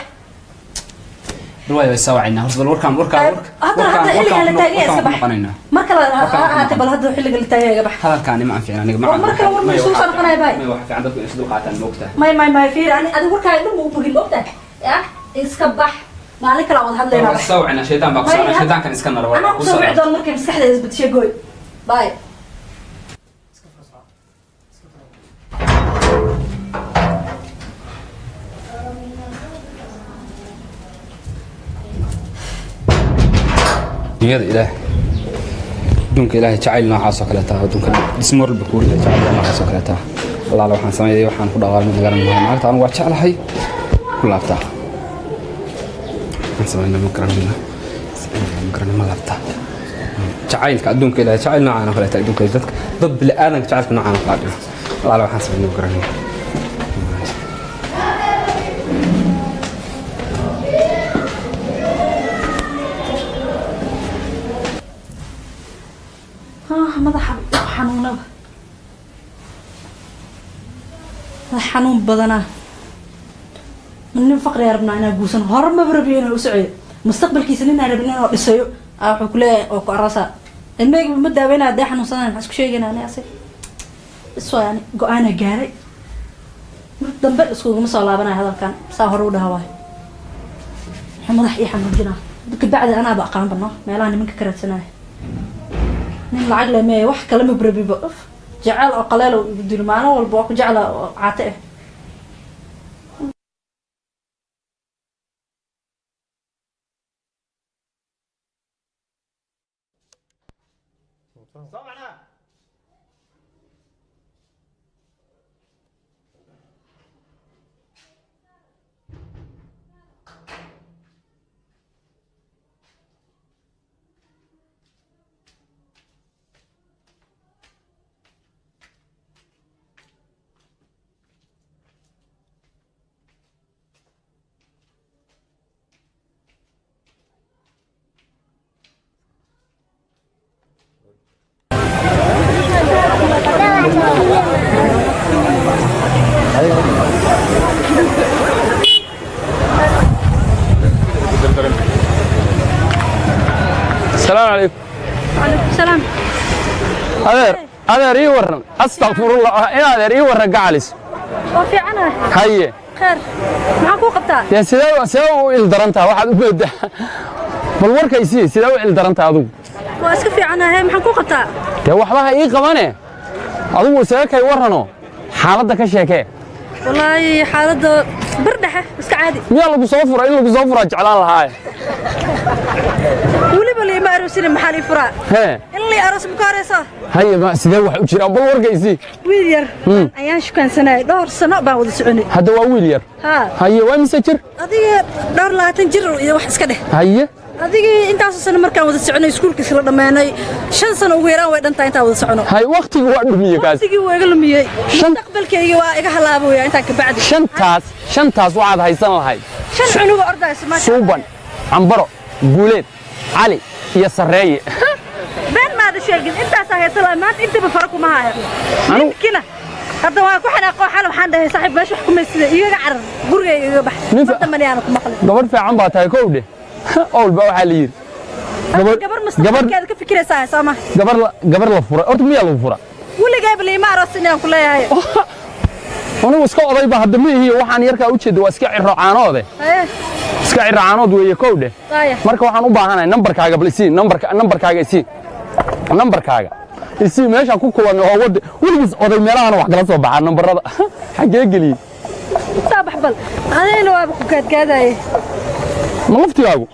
Bal waay, way soo wacaynaa horta. Bal warkaan warkaan Hadda hadda xilligan la taagan yahay, iska bax. noqonaynaa. Mar kale ha Warkaan ku ahaatee, bal hadda xilliga la taagan yahay, iga bax. Hadalkaani ma anficin aniga. War mar kale war ma isugu soo noqonaya, baay. May, waxa fiican dadku inay isu dulqaataan, moogtahay. May, may, may, fiir, ani adiga warkaaga dhan ma u bogin, ogtahay ya. Iska bax, maalin kale aan wada hadlaynaa, Waa bax. soo wacaynaa, shaytaan baa ku socda, shaytaankan iska naro. Anaa kusoo wici doon markay maskaxdeeda isbedeshay. Gooy, bye. Dunyada ilaah, adduunka ilaahay, jacayl noocaas oo kaleeta adduunka dhismo walba ku warida, jacayl noocaas oo kaleeta. Allaala waxaan sameeyay, waxaan ku dhaqaaqay mid garan maayo. Maanta anigu waa jeclahay ku laabtaa, waxaan sameynaa ma garanayna, ma garanay, ma laabtaa. Jacaylka adduunka ilaahay, jacayl noocaan oo kaleeta adduunka dadka, dad bini'aadanka jacaylka noocaan oo kala dhigo. Allaala waxaan sameynaa ma garanay. Madaxa xanuunaba, madax xanuun badanaa. Nin faqri rabnaa inaa guursan, hore maba rabiyo inuu u socyo mustaqbalkiisa. Nin aan rabin inuu dhisayo aa wuxuu kuleeyahay oo ku aroosaa. Ilmahayga ma daaweynaya hadday xanuunsanaan. Maxaa isku sheegaynaa ani asig is waay? Ani go-aana gaaray, mar dambe iskuguma soo laabanaya hadalkan. Saa hore u dhaha waay. Wuxuu madax ii xanuujinaa kabacdi anaaba aqaan bano meelaha nimanka ka raadsanaya. Nin lacag leh mee, wax kale ma brabiba. Uf, jecel oo qaleel oo igu dilo maalin walba waa ku jecla oo caate ah. Asalaamu calaykum. Calaykum salaam. Adeer, adeer, ii warran. Astaqfirullah, in adeer, ii warran gacalis. Waa fiicanahay. Haye. Kheer, maxaa kuu qabtaa? Dee sidee u ildarantaha? Waxaad u moodaa, bal warkaysii, sidee u ildarantaha adigu? Waa iska fiicanahay, maxaan kuu qabtaa? Dee waxba ha ii qabane, adigu isaga kay warrano, xaaladda ka sheekee. Wallaahi xaaladda bir dhexe, iska caadi. Miyaa lagu soo fura? In lagu soo furaa jeclaan lahaaye. Weliba liima aroosina, maxaa lii furaa? Hee. In lii aroos ma ka horeyso? Haye, ma sidee wax u jiraan? Bal warkaysii. Wiil yar ayaan shukaansanayay, dhowr sano baan wada soconay. Hadda waa wiil yar? Haa. Haye, waa mise jir? Adiga dhowr 20 jir iyo wax iska dheh. Haye. Adigii intaasoo sano markaan wada soconay, iskuulka isla dhammaanay, 5 sano ugu yaraan way dhantahay intaan wada socono. Haye, waqtigii waa dhumiyey kaas. Waqtigii waa iga lumiyey, mustaqbalkayga waa iga halaabaya intaan ka bacdi. Shantaas waxaad haysan lahayd shan cunuga ordayso, maasha. Suuban, Cambaro, Guuleed, Cali iyo Sarreeye. Been maada sheegin, intaasaa haysan lahaa, maanta intaba fara kuma hayo. Ninkina hadda waa ku xanaaqo. Xal waxaan dhahay, saaxiib, meesha wax kumaysida igaga carar, gurigayga iga bax. Mar dambana yaana ku maqlin. Gabadh fiican baa tahay kow dheh. Owlba waxaa la yidhi gabar mustaqbalkeeda ka fikiraysaa, soo ma? Gabar la furay horta miyaa lagu fura? Weligayba liima aroosin aan ku leeyahay. Anigu iska oday ba hadda ma ihiyo, waxaan yarkaa u jeeda waa iska ciro caanoode. Haye. Iska ciro caanood weeye kow dheh. Waaya. Marka waxaan u baahanahay nambarkaaga, bal isii nambarka, nambarkaaga isii, nambarkaaga isii. Meeshaan ku kulanay oo wada weligiis oday meelahana wax kala soo baxaa. Nambarada xaggee geliyey? Soo bax bal, anigana waaba ku gaadgaadaye. Ma laftigaagu?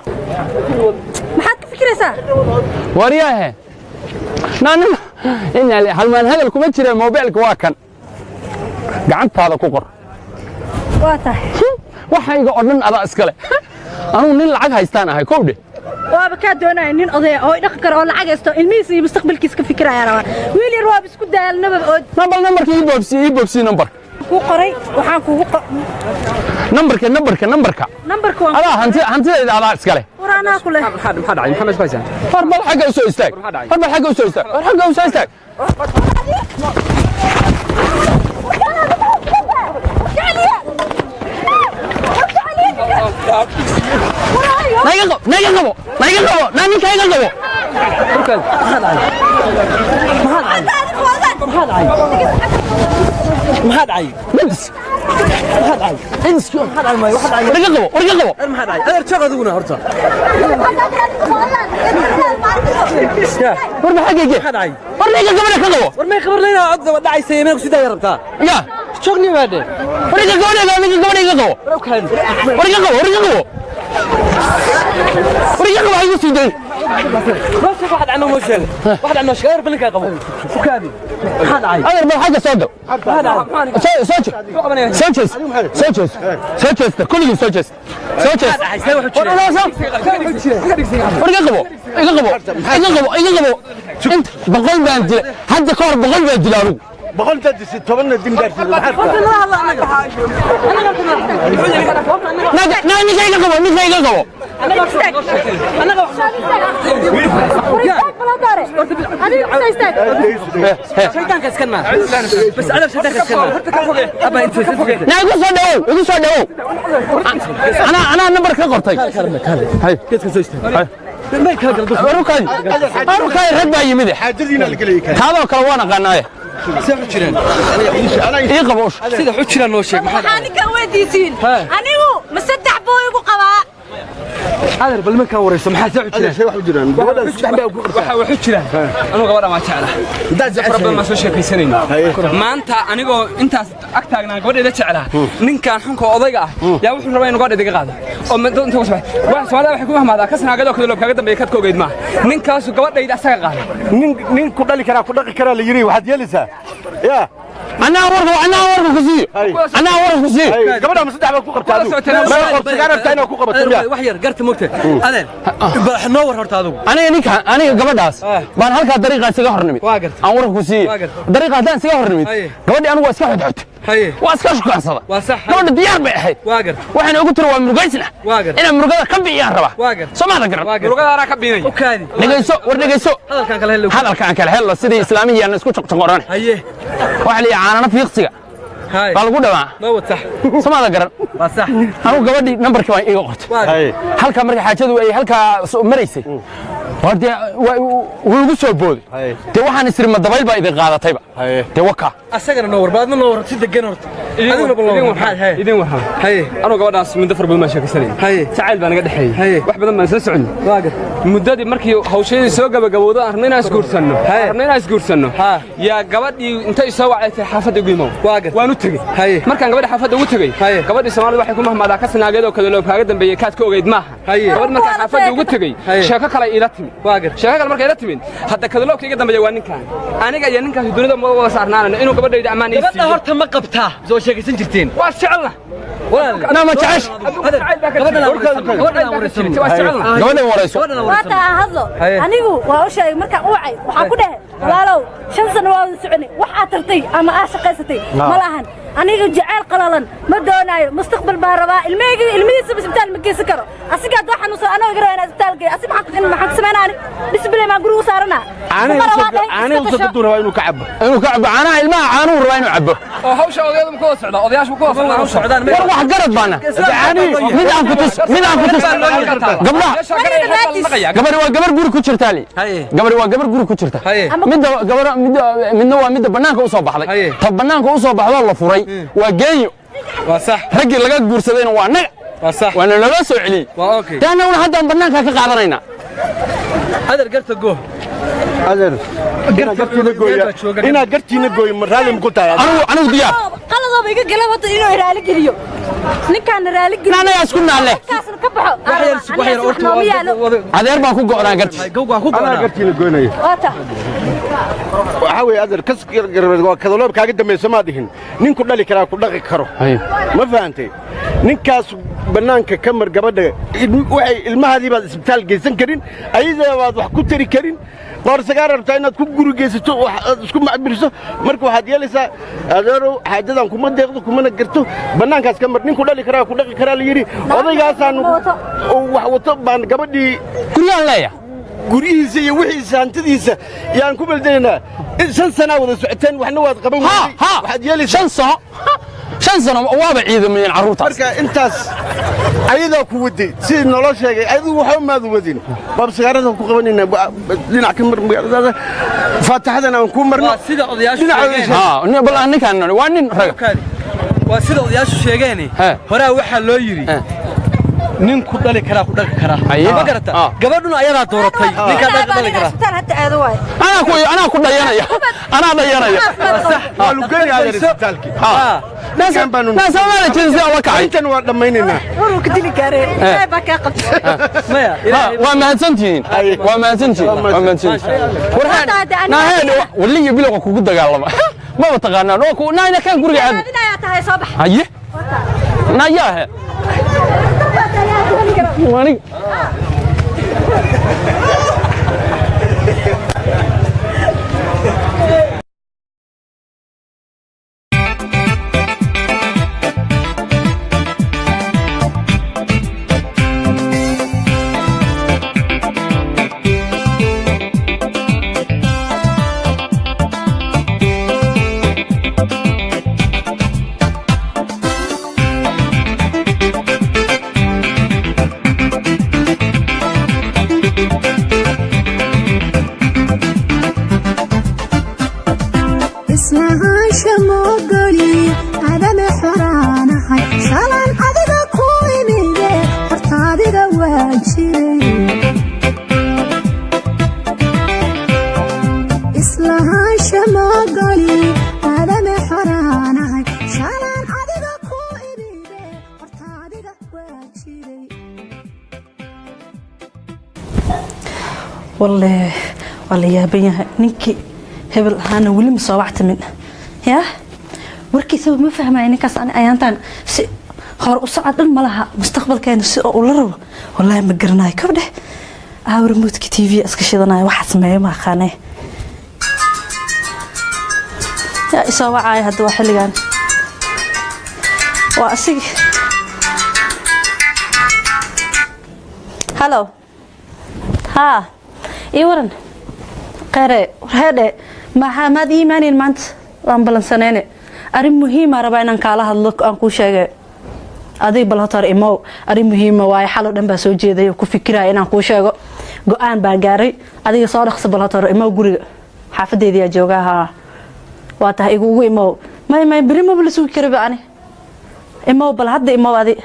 Maxaad ka fikiraysaa? Waryaahe, naanin inaa halmaan hadal kuma jira. Moobeelka waa kan, gacantaada ku qor. Waa tahay. Waxayga oo dhan adaa iskale. Anugu nin lacag haystaan ahay kow dheh. Waaba kaa doonaya nin odaya oo dhaqan karo oo lacag haysto, ilmihiisa iyo mustaqbalkiisa ka fikiraya rabaa. Wiil yar waaba isku daalnaba oo. Bal nambarka ii boobsii, ii boobsii nambarka. Kuu qoray, waxaan kugu Nambarka, nambarka, nambarka. Nambarka waan Adaa hanti, hantidayda adaa iskale. War anaa ku leh. Maxaa dhacay? Maxaa meesha ku haysaan? War bal xagga u soo istaag. War bal xagga u soo istaag. War xagga u soo istaag. Naga qabo, naga qabo, naga qabo, naa ninka iga qabo. Maxaa dhacay? Midis. Maxaa dhacay? Indis. Maxaa dhacay? Maayo, waxa dhacay? War iga qabo, war iga qabo. Maxaa dhacay, adeer? Joog adiguna horta. War maxaa geege? Maxaa dhacay? War ninka gabadha ka qabo. War may khabar leynaa, cod daba dhacaysa, meel ku sii daaya rabtaa. Ya. Joogni baadhe. War ninka gabadha, ninka gabadha iga qabo. War kaadi. War iga qabo, war iga qabo. War iga qabo, ha igu sii dayn. Noo sheeg waxa dhacay, noo sheeg waxa dhacay, noo sheeg adeer, balinkaa qabo, u kaadi. Maxaa dhacay? Adeer, bal xagga soo gal. Maxaa dhacay? Soo jees. Soo jees. Soo jees. Soo jeesta. Kulligii soo jees. Soo jees. War war iga qabo. Iga qabo. Iga qabo. Iga qabo. Inta 100 baan dilay. Hadda ka hor 100 baan dilay anigu. Boqol intaad disay, 10-na dil gaarsiiso, maxaad rabtaa? Naa ninka iga qabo, ninka iga qabo. Shaydaanka iska naar bas, adab, shaydaanka iska naar abba inta. Naa igu soo dhawow, igu soo dhawow. Anaa nambar ka qortay. Hay. Geedka soo istaag, may kala gala dusha. Arukaadi, arukaadi, rag baa yimid. Xaajadiina la gelay. Taadoo kale waan aqaanaaye. See xu jireen? Ii qabo usha. Sida xu jiraan noo sheeg, maxaa Waxaa ninkan weydiisiin, anigu ma saddex buu igu qabaa? Adeer, bal markaa warayso, maxaa see xu jireen? See wax u jiraan? Gabadhan saddex baa ku qabtaa. Waxa waxu jira, anuu gabadhan waa jeclaa, fara badan baan soo sheekaysanayna. Maanta anigoo intaas ag taagnaa gabadheeda jeclaa, ninkan xunka odayga ah yaa wuxuu rabaa inuu gabadheeda iga qaado oo inta kusoo wax. Soomaalida waxay ku mahmaadaa, ka sanaagadoo kale loob kaaga dambeeya kad ka ogeyd maaha. Ninkaasu gabadhayda asaga qaaday. Nin ku dhali karaa ku dhaqi karaa la yiri, waxaad yeelaysaa ya. Anaa warka ku siiyo, anaa warka ku siiyo. Gabadha ma saddex baa ku qabtaa adigu? Ma qorsigaan rabtaa inaad ku qabato miya? Wax yar garta mogta, adeer, bal noo war horta adigu. Aniga ninka, aniga gabadhaas baan halkaa dariiqa isaga hor nimid. Waa gartay. Aan warka ku siiye. Waa gartay. Dariiqa haddaan isaga hor nimid, gabadhii anigu waa iska xodxotay, waa iska shukaansada. Waa sax. Gabadha diyaar bay ahayd. Waa gartay. Waxayna ugu tiri, waa murugaysna, Waa gartay. inaan murugada ka bixiyaan rabaa. Waa gartay. Soo maada garan? Waa gartay. Murugada anaa ka biinaya. U kaadi. Dhegayso, war dhegayso. Hadalkan kala hello. Hadalka aan kala hello, sidii islaamihii aan isku joqjoqoran. Waxa la yidhi, caanana fiiqsiga baa lagu dhamaa. Noo wad, sax. Soo maada garan? Waa sax. Anigu gabadhii nambarkii baan iiga qortay. Waa gartay. Halkaa marka xaajadu ay halkaa maraysay, waa dee wuu igu soo booday. Dee waxaan isiri, ma dabayl baa idin qaadatayba? Dee wakaa. Asagana noo war, baadna noo war, si degan horta. Adiguna bal noo war, maxaad haye? Idin warrama. Anuu gabadhaas muddo fara badan baan sheekaysanayay. Jacayl baa naga dhexeeyey. Wax badan baan soo soconnay. Waa gartay. Muddadii markii hawshadii soo gabagabowdo, aan rabnay inaan isguursanno, rabnay inaan isguursanno, yaa gabadhii intay soo wacday tiri, xaafadda igu imow. Waa gartay. Waan u tegey. Markaan gabadha xaafadda ugu tegey, gabadhii Soomaalida waxay ku mahmaadaa, ka sanaageed oo kale loob kaaga dambeeyey kaad ka ogeyd maaha. Gabadh markaan xaafadda ugu tegey, sheeko kale iila timid. Waa gartay. Sheeko kale markay ila timid, hadda kadaloobka iga dambeeya waa ninkan. Aniga iyo ninkaasi dunida ma wada saarnaanayno inuu gabadhayda ammaan ii Gabadha siiyo. horta ma qabtaa? Soo sheekaysan jirteen? Waa jecelna. Walaal. Naa ma jecesh? Gabadhan aan wareysano, gabadhan aan wareysano. Waa jecelna. Gabadhan warayso. Gabadhan aan Waata wareysano. aan hadlo. Anigu waa u sheegay markaan u wacay, waxaan ku dhahay, walaalow, 5 sano waa wada soconay, wax aad tartay ama aad shaqaysatay ma lahan. Aniga jacayl qalalan ma doonaayo, mustaqbal baan rabaa. Ilmahayga, ilmihiisa isbitaal ma geysan karo. Asiga hadduu xanuunsan, anoo iga rabaa inaan isbitaal geeyo. Asi maxaan ku samaynaa? Ani discipline baan guriga u saaranaa. Ma rabaa dhahay, Caanaha iska usoo tasho. gaduu rabaa inuu ka cabo. Inuu ka cabo caanaha ilmaha, caanuhu rabaa inuu cabo. Oo hawsha odayadu ma ku wada socdaa? Odayaashu ma ku wada socdaan hawsha? Socdaan. War wax garad baana. Mid aan ku tus, mid aan ku tus. Gabdhaha, gabadhi waa gabar guri ku jirtaa li. Gabadhi waa gabar guri ku jirta. Midda gabar midda, midna waa midda bannaanka u soo baxday. Ta bannaanka u soo baxdoo la furay waa geenyo. Waa sax. Raggii laga guursadayna waa naga. Waa sax. Waana naloo soo celiyey. Waa okay. Dee annaguna haddaan bannaanka ka qaadanaynaa. Adeer, garta go. Adeer, inaad gartiina gooya, inaad gartiina gooyo, ma raalli ma ku tahay? Anigu diyaar. Qaladooba iga gala wada inuu raali geliyo ninkaana, raali geliyo. Annagaa isku naalle. Kaasna ka baxo. Wax yar, wax yar horta. Nooma yaalo. Adeer baan ku go'naa gartiis. Gowga ku Anaa go'naa. gartiina goynaya. Waata. Waxaa weeye adeer, kas garbeed waa kadaloob kaaga dambaysa maad dhihin. Nin ku dhali karaa ku dhaqi karo. Ma fahantay? Ninkaas bannaanka ka mar gabadha. Waxay ilmahaadii baad isbitaal geysan karin, ayada baad wax ku tari karin, qoorsagaar rabtaa inaad ku guri geysato, wax aad isku macbiriso. Marka waxaad yeelaysaa, adeerow, xaajadan kuma deeqdo kumana garto. Bannaankaas ka mar. Nin ku dhali karaa ku dhaqi karaa la yidhi. Odaygaasaan oo wax wato baan gabadhii Guryahan leeya. Guryihiisa iyo wixiisa, hantidiisa yaan ku beldelaynaa. 5 sanaa wada socoteen, waxna waad qaban weyday. Waxaad yeelaysaa 5 sano, 5 sano waaba ciidamayeen carruurtaas. Marka intaas ayadaa ku waday sidii naloo sheegay, adigu waxba maadu wadin. Baabsagaarada ku qabanaynaa, dhinac ka mar magaaladaada, faataxadan aan ku marno. Waa sida odayaashu Dhinaca sheegeen. Ha, bal ninkaan waa nin raga. Kaadi. Waa sida odayaashu sheegeen. Horaa waxaa loo yidhi, nin ku dhali karaa ku dhaqi karaa. Ma garata? Gabadhuna ayadaa dooratay ninkaa dhaqi dhali karaa. Isbitaal hadda aado waay. Anaa ku dhayanaya, anaa dhayanaya. Waa lugeynaya adeer isbitaalkii. Ninkan baanu Naa Soomaaliya jinsi la kacay. Intan waa dhammaynaynaa. Waruu ka dili gaaree, ilaahay baa kaa qabtay. Maya. Waa mahadsantihiin, waa mahadsantihiin, waa mahadsantihiin. Warhaan naaheen waliyo bilowga kugu dagaalama maba taqaanaan oo ku naayna kan guriga aad Raadinayaa tahay, soo bax. Haye, nayaahe aniga. waa jiray. Islahaansha magali aadame xoraanahay, shalaan adiga ku idhibe, horta adiga waa jiray. Walle waa la yaaban yahay, ninkii hebel ahaana weli ma soo wactimin. Yaa warkiisaba ma fahmaya ninkaas. Ani ayaantaan si hore u socod dhan ma laha, mustaqbalkeena si oo ula rabo wallaahi ma garanayo. Kabdheh aaw remote-ka TV iska shidanayo, waxa sameeyo ma aqaanee. Yaa isoo wacaya hadda? Waa xilligan, waa asigi. Hello, haa, ii waran kheyre. Warheedhe, maxaa maad ii imaanayn maanta? Waan ballansanayne, arrin muhiima rabaa inaan kaala hadlo, aan kuu sheegay. Adig bal horta hore imow, arrin muhiima waaye. Xaloo dhan baa soo jeeday oo ku fikiraya inaan kuu sheego, go-aan baan gaaray. Adiga soo dhaqso, bal horta hore imow guriga, xaafadeediyaa joogaa. Haa, waa tahay, igugu imow. May may, beri maba la sugi kariba ani. Imow bal hadda, imow adi.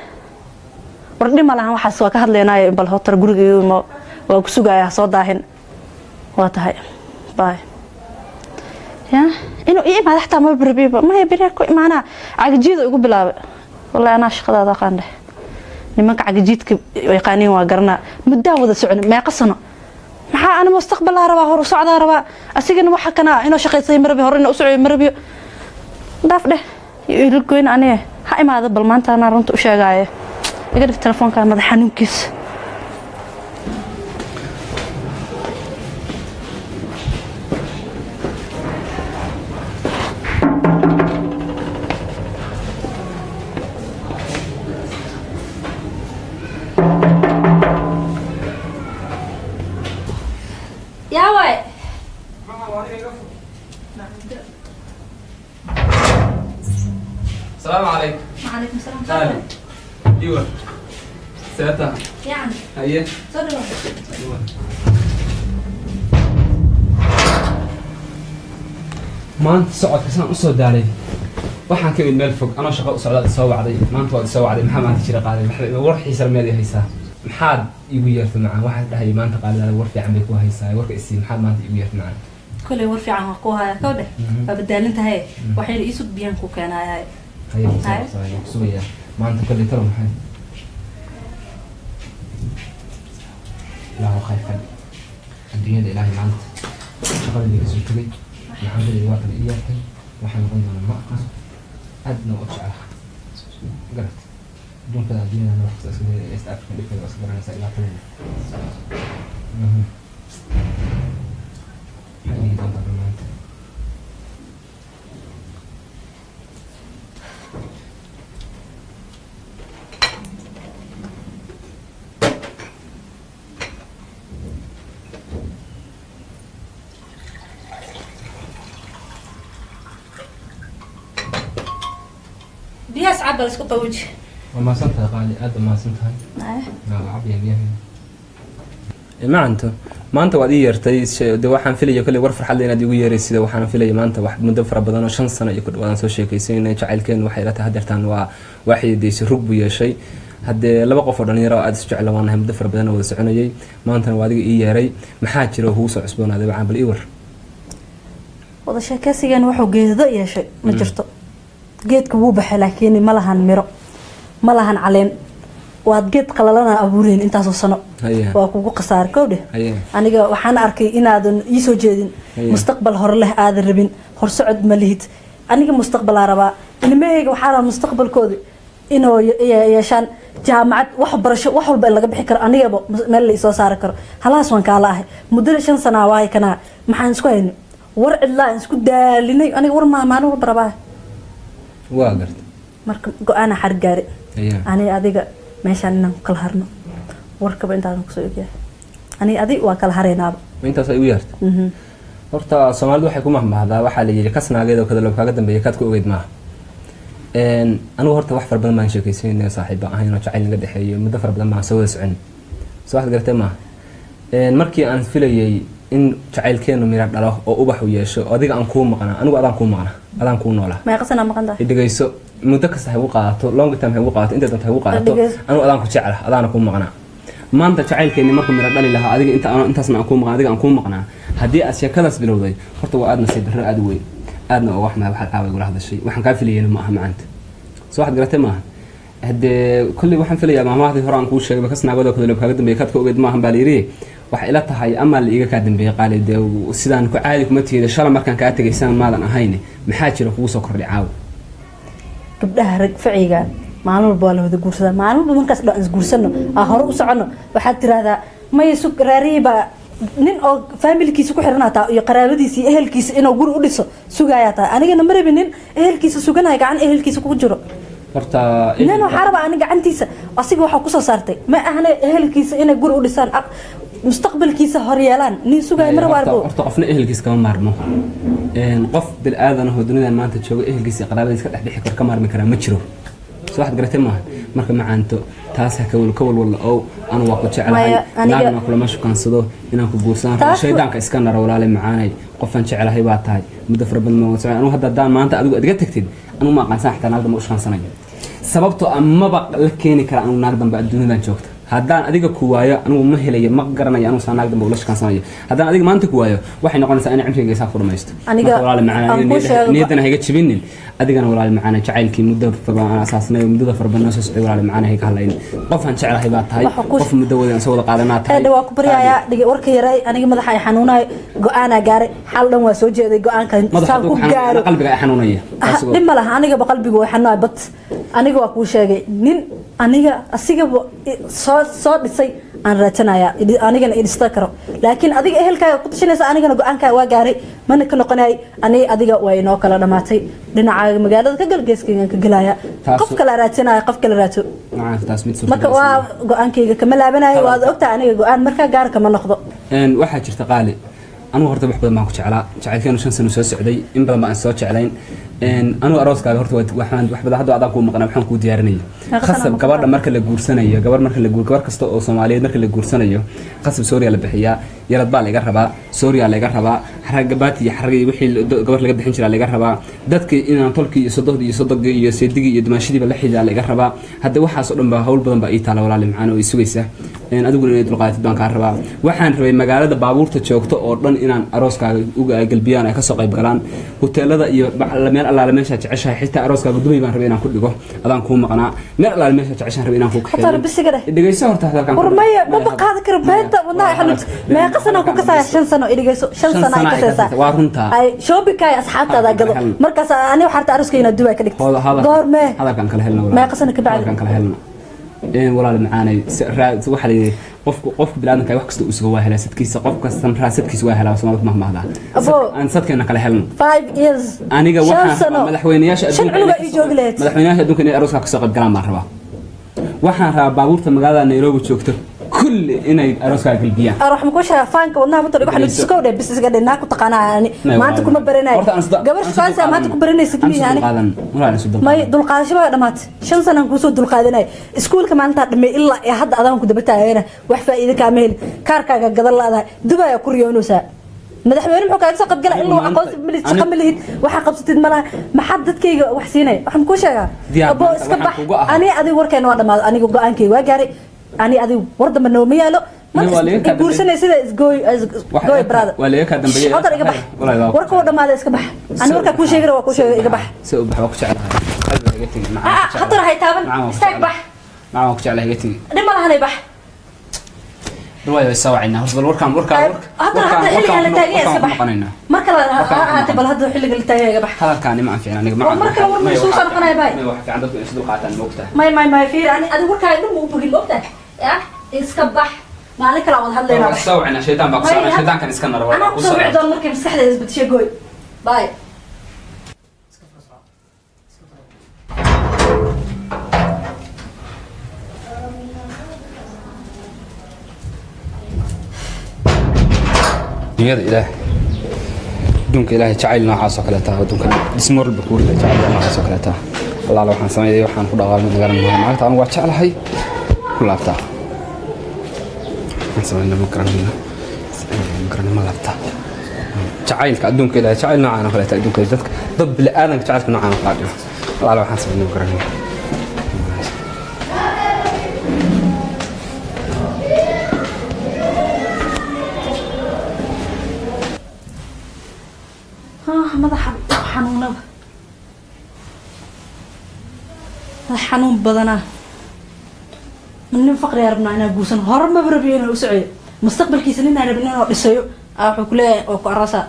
War dhima lahan, waxaas waa ka hadlaynaayo. Bal horta guriga igu imow, waa ku sugayaa, soo daahin. Waa tahay, bye. Ya inuu ii imaado xataa maba rabiba. Maya, beri ku imaanaa. Cagajiida igu bilaabay. Wallahi anaa shaqadaada aqaan dheh, nimanka cagajiidka yaqaaniin waa garanaa. Muddaa wada socon, meeqa sano. Maxaa ani mustaqbalaa rabaa, hor u socdaa rabaa, asigana waxa kana inuu shaqaysay ma rabi, hore inuu u socyo ma rabiyo. Dhaaf dheh, ila goyn aniga. Ha imaado bal maanta, anaa runta u sheegaaye. Iga dhig telefoonka, madax xanuunkiisa. Yaa waay? Asalaamu calaykum. Calaykum salaam. Qaali, iwa seeta? Yani. Haye. Soo dhawaad. Maanta socodka saan usoo daalay, waxaan ka imid meel fog anoo shaqo u socdaad isoo wacday. Maanta waad isoo wacday, maxaa maanta jira qaaday? War xiisa miyaad ii haysaa? Maxaad iigu yeertay macaan? Waxaad dhahay maanta qaalidaada war fiican bay ku haysaa, warka isii. Maxaad maanta iigu yeertay macaan? Koley war fiican waa ku haya. Kow dheh, waa badaalin tahay, waxayna iisug biyaan ku keenayaa. Haye, ku sugayaa maanta kolley. Talo maxay? Ilaahu khayr ka dhig adduunyada. Ilaahay, maanta shaqadii kasoo tegay, maxamadii waa kala ii yeertay. Waxay noqon doonaa ma aqaan, aadna u jeclaha garat adduunkada adduunyadana wax kasta iska leeyahay. East Africa dhibkeeda waa iska garanaysaa, dhibaatadeeda. Maxay dhihi doontaa bal maanta? Biyahaas cabal, isku qabuuji. Waa mahadsan tahay qaali, aad baa mahadsan tahay. Waa cabaya biyaha macanto. Maanta waad ii yeertay, de waxaan filaya kolley war farxad leh inaad iigu yeeraysid. Waxaan filaya maanta wax muddo fara badan oo 5 sano iyo ku dhawaadaan soo sheekaysanay, jacaylkeen waxay ila tahay hadeertaan waa xididaysay, rug buu yeeshay. Haddee laba qof oo dhalinyaro oo aad isu jecla waan nahay, muddo fara badan oo wada soconayay. Maantana waa adiga ii yeeray, maxaa jira oo kugu soo cusboonaaday macaan? Bal ii war. Wada sheekaysigan wuxuu geedo yeeshay ma jirto. Geedka wuu baxay, laakiin ma lahan miro, ma lahan caleen. Waad geed qalalana abuureen intaasoo sano. Waa kugu khasaar kowdhe. Aniga waxaan arkay inaadan ii soo jeedin. Mustaqbal hore leh aadan rabin, horsocod ma lihid. Aniga mustaqbalaa rabaa, ilmahayga waxaa rabaa mustaqbalkooda inuu yeeshaan jaamacad, wax barasho, wax walba in laga bixi karo, anigaba meel la isoo saari karo. Halaas waan kaala ahay muddada 5 sanaa waahay kanaa. Maxaan isku haynay? War cidlaa aan isku daalinay. Aniga war maa maalin walba rabaa. Waa garta. Marka go-aana xargaari. Aniga adiga meeshaan inaan ku kala harno, warkaba intaadan kusoo egyahay. Aniga adig waa kala haraynaaba. Intaas ay u yeertay. Horta Soomaalidu waxay ku mahmahdaa, waxaa la yidhi kasnaageed oo kadaloob kaaga dambeeya kaad ku ogeyd maaha. Anigu horta wax fara badan baan sheekaysanayna, saaxiiba ahayn oo jacayl naga dhexeeyo, muddo fara badan baan soo wada socon. Soo waxaad garatay maaha. Markii aan filayay in jacaylkeenu mira dhalo oo ubax u yeesho, adiga aan kuu maqnaa, anigu adaan kuu maqnaa, adaan kuu noolaa. Meeqa sanaa maqan tahay? Dhegeyso, muddo kasta ha igu qaadato, long time ha igu qaadato, inta doonto ha igu qaadato. Dhegeyso. Anigu adaan ku jecla, adaana kuu maqnaa. Maanta jacaylkeenni markuu miro dhali lahaa, adiga inta intaasna aan kuu maqnaa, adiga aan kuu maqnaa, haddii aad sheekadaas bilowday, horta waa aad nasiib darro aad u weyn, aadna oo wax maxay waxaad caawa igula hadashay. Waxaan kaa filayeyna ma aha macaanta. Soo waxaad garatay maaha. Haddee kolley waxaan filayaa maamahdii hore aan kuu sheegay, kas naagada kudalo kaaga dambeeyay kaad ka ogeed maahan baa layidhi. Waxay ila tahay amaa la iiga kaa dambeeyay qaali. Dee sidaan ku caadi kuma tiida, shala markaan kaa tegay sidaan maadan ahayn. Maxaa jira kugu soo kordhay caawa? Gabdhaha rag faciga maalin walba waa la wada guursadaa. Maalin walba markaas dhan isguursano, aan hore u socono, waxaad tiraahdaa may sug, raarihii baa nin oo faamilkiisa ku xiran hataa iyo qaraabadiisa iyo ehelkiisa inuu guri u dhiso sugayaa tahay. Anigana ma rabin nin ehelkiisa suganaya, gacan ehelkiisa ku jiro. Horta Nin waxaa rabaa ani gacantiisa asiga waxaa kusoo saartay, ma ahna ehelkiisa inay guri u dhisaan, mustaqbalkiisa horyeelaan nin sugaya ma rabo arbo. Horta qofna ehelkiisa kama maarmo. Qof bil-aadan ahoo dunidan maanta jooga ehelkiisa iyo qaraabadiisa ka dhex bixi karo, ka maarmi karaa ma jiro. Soo waxaad garatay maaha. Marka macaanto, taas ha kawal ka walwalla ow, anu waa ku jeclahay. Maya, Naagna kulama shukaansado, inaan ku guursadaan rabo. Shaydaanka iska naro, walaale macaanay. Qofaan jeclahay baa tahay, muddo fara badan ma wada socon. Anugu hadda haddaan maanta adigu aad iga tagtid, anugu ma aqaansan xataa naag dambe u shukaansanayo, sababtoo ah maba la keeni kara anugu naag dambe adduunyadan joogta. Haddaan adiga ku waayo, anigu ma helayo, ma garanayo anigu saa naag dambe ula shukaansanayo. Haddaan adiga maanta ku waayo, waxay noqonaysaa inay cimrigayga saa ku dhamaysto. Aniga Marka walaale macaan, aan aniga kuu sheego niyaddana hayga jibinin. Adigana walaale macaan, jacaylkii muddo fara aan asaasnay oo muddada fara badan noo soo socday, walaale macaan, hayga hadlayn. Qofaan jeclahay baa tahay. Waxa Qof muddo wadan soo wada qaadanaa tahay. Eedha, waa ku baryayaa, dhige warka yaray. Aniga madaxa ay xanuunayo, go-aanaa gaaray, xal dhan waa soo jeeday go-aanka Madaxa saan hadduu ku ku xanuunayo, gaaro. qalbiga ay xanuunaya. Taas Dhib ma laha, anigaba qalbigu way xanuunaya, bat aniga waa kuu sheegay, nin aniga asigaba soo dhisay aan raadsanaya, anigana i dhista karo. Laakiin adiga ehelkaaga ku tashanaysa, anigana go-aankaaga waa gaaray, mana ka noqonay. Aniga adiga waa inoo kala dhamaatay. Dhinacaaga magaalada ka gal, geeskaygan ka gelaya. Qof kala raadsanaya, qof kala raadso. Macaanka, taas mid Marka suurtagal waa go-aankayga kama laabanayo, waad ogtahay aniga go-aan markaa gaar kama noqdo. Waxaa jirta qaali, anigu horta wax badan baan ku jeclaa. Jacaylkeenu 5 sano soo socday, in badan baan soo jeclayn. Anigu arooskaaga horta waxaan wax badan hadda adaan kuu maqnaa, waxaan kuu diyaarinayay. Meeqa sano Khasab ma gabadha marka la guursanayo, gabar marka la guur, gabar kasta oo Soomaaliyeed marka la guursanayo, khasab sooriya la bixiyaa, yarad baa laga rabaa, sooriya laga rabaa, xaraga baati iyo xaraga iyo wixii gabar laga bixin jiraa laga rabaa, dadkii inaan tolkii iyo sodohdii iyo sodogii iyo seedigii iyo dumaashidiiba la xidaa laga rabaa. Hadda waxaas oo dhan baa hawl badan baa ii taala, walaali macaan, oo i sugaysa. Adiguna inay dulqaadatid baan kaa rabaa. Waxaan rabay magaalada baabuurta joogto oo dhan inaan arooskaaga uga galbiyaan, ay kasoo qayb galaan, hoteelada iyo meel allaale meeshaa jeceshahay. Xitaa arooskaaga Dubay baan rabay inaan ku dhigo, adaan kuu maqnaa. Meel allaale meeshaa jeceshahan rabay inaan ku Hataa kaxeeyo. Bisiga dheh. Dhegeyso horta hadalkan. War maya, maba qaadi karo beenta, wadnaha ay xanuunta. Meeqa sano ku kasaya? 5 sano, idhigayso, shan Shan sano ay sano ay kasaysaa. kasaysaa, waa runtaa. Ay shoppingkaaga asxaabtaada gado. Helno. Markaas ani waxaa rabta arooska inaad Dubai ka dhigto. Goormee? Hadalkan kala helno, walaal. Meeqa sano ka bacdi? Hadalkan kala helno. Walaal macaanay, waxaa la yidhi qofku bini'aadamka wax kasta uu sugo waa helaa sadkiisa, qof kasta raasadkiisa waa helaa. Soomaalida kuma mahmahdaa. Abo. Aan sadkeena kala helno. 5 years. Aniga shan waxaan sano. rabaa madaxweynayaasha Shan adduunka cunuga inay ii joogi lahayd. Madaxweynayaasha adduunka inay arooska kasoo qayb galaan baan rabaa. Waxaan rabaa baabuurta magaalada Nairobi joogto kulli inay arooska galbiyaan. Ar waxaan ku sheegaa faanka wadnaha matoor igu xanuunjiso. Kow dheh, bis iska dheh. Naa ku taqaanaa ani maanta kuma baranayo. Horta aan Gabar aan isu shukaansa maanta ku baranaysid Aan isu miyi ani. dulqaadan, walaal, isu dulqaadan. May, dulqaadasho baa dhamaatay. 5 sanaan kuusoo dulqaadanay, iskuulka maalintaa dhamay ilaa iyo hadda adaan ku daba taagana, wax faa'iido kaama helin. Kaarkaaga gadan laadahay, Dubai aa ku riyoonaysaa. Madaxweyne muxuu kaaga soo qaybgala ilaa aqoonsi ma lihid, shaqo ma lihid, waxaa qabsatid ma laha. Maxaad dadkayga wax siinaya? Waxaan kuu sheegaa, Diyaar abo, maanta iska waxaan bax. kugu ahaa. Ani adiga warkeena waa dhamaaday. Aniga go-aankayga waa gaaray. Ani adiga war dambe nooma yaalo. Nin waa laga kaa Guursanay sida isgooy Wax gooy, brother. Waa laga kaa dambeeyay. Hadal iga bax. Walaal, waa ku Warka waa dhamaaday, iska bax. Ani warkaa kuu sheegay waa kuu sheegay, iga bax. Si u bax, waa ku jeclahay, qalbiga iga tegi. Macaan, Ah, ku jeclahay. hatar hay taaban. Macaan, waa ku Istaag, jeclahay. bax. Macaan, waa ku jeclahay, iga tegi. Dhib ma lahanay, bax. Bal waa soo wacaynaa horta, bal warkaan warkaan Hadda hadda xilligan la taagan yahay, iska warkaan ku bax. noqonaynaa. Mar kale ha ahaatee, bal hadda xilliga la taagan yahay, iga bax. Hadalkaani ma anficin aniga. War mar kale war ma soo noqonaya, baay. May, wax fiican dadku inay isu dulqaataan, moogtahay. May, may, may, fiir, ani adiga warkaaga dhan ma u bogin, moogtahay ya? Iska bax, maalin kale aan wada hadlaynaa, Waa bax. soo wacaynaa, shaytaan baa ku May, socnaa, shaytaankan iska nara. Anaa kusoo wici doon markay maskaxdeeda isbedeshay. Gooy, bye. Dunyada Ilaahay, adduunka Ilaahay, jacayl noocaas oo kaleeta adduunka dhismo walba ku rida, jacayl noocaas oo kaleeta. Allaala waxaan sameeyay, waxaan ku dhaqaaqay magaran maayo. Maanta anigu waa jeclahay ku laabtaa, waxaan sameynaa ma garanayno, ma garanay, ma laabtaa. Jacaylka adduunka Ilaahay, jacayl noocaan oo kaleeta adduunka dadka, dad bini'aadanka jacaylka noocaan oo kale dhigo. Allaala waxaan sameynaa ma garanayo. Madax xanuun badanaa. Nin faqri rabnaa inaa guursan, hore maba rabiyo inuu u socoyo mustaqbalkiisa, ninaan rabin inuu dhisayo aa wuxuu ku leeyahay oo ku aroosaa.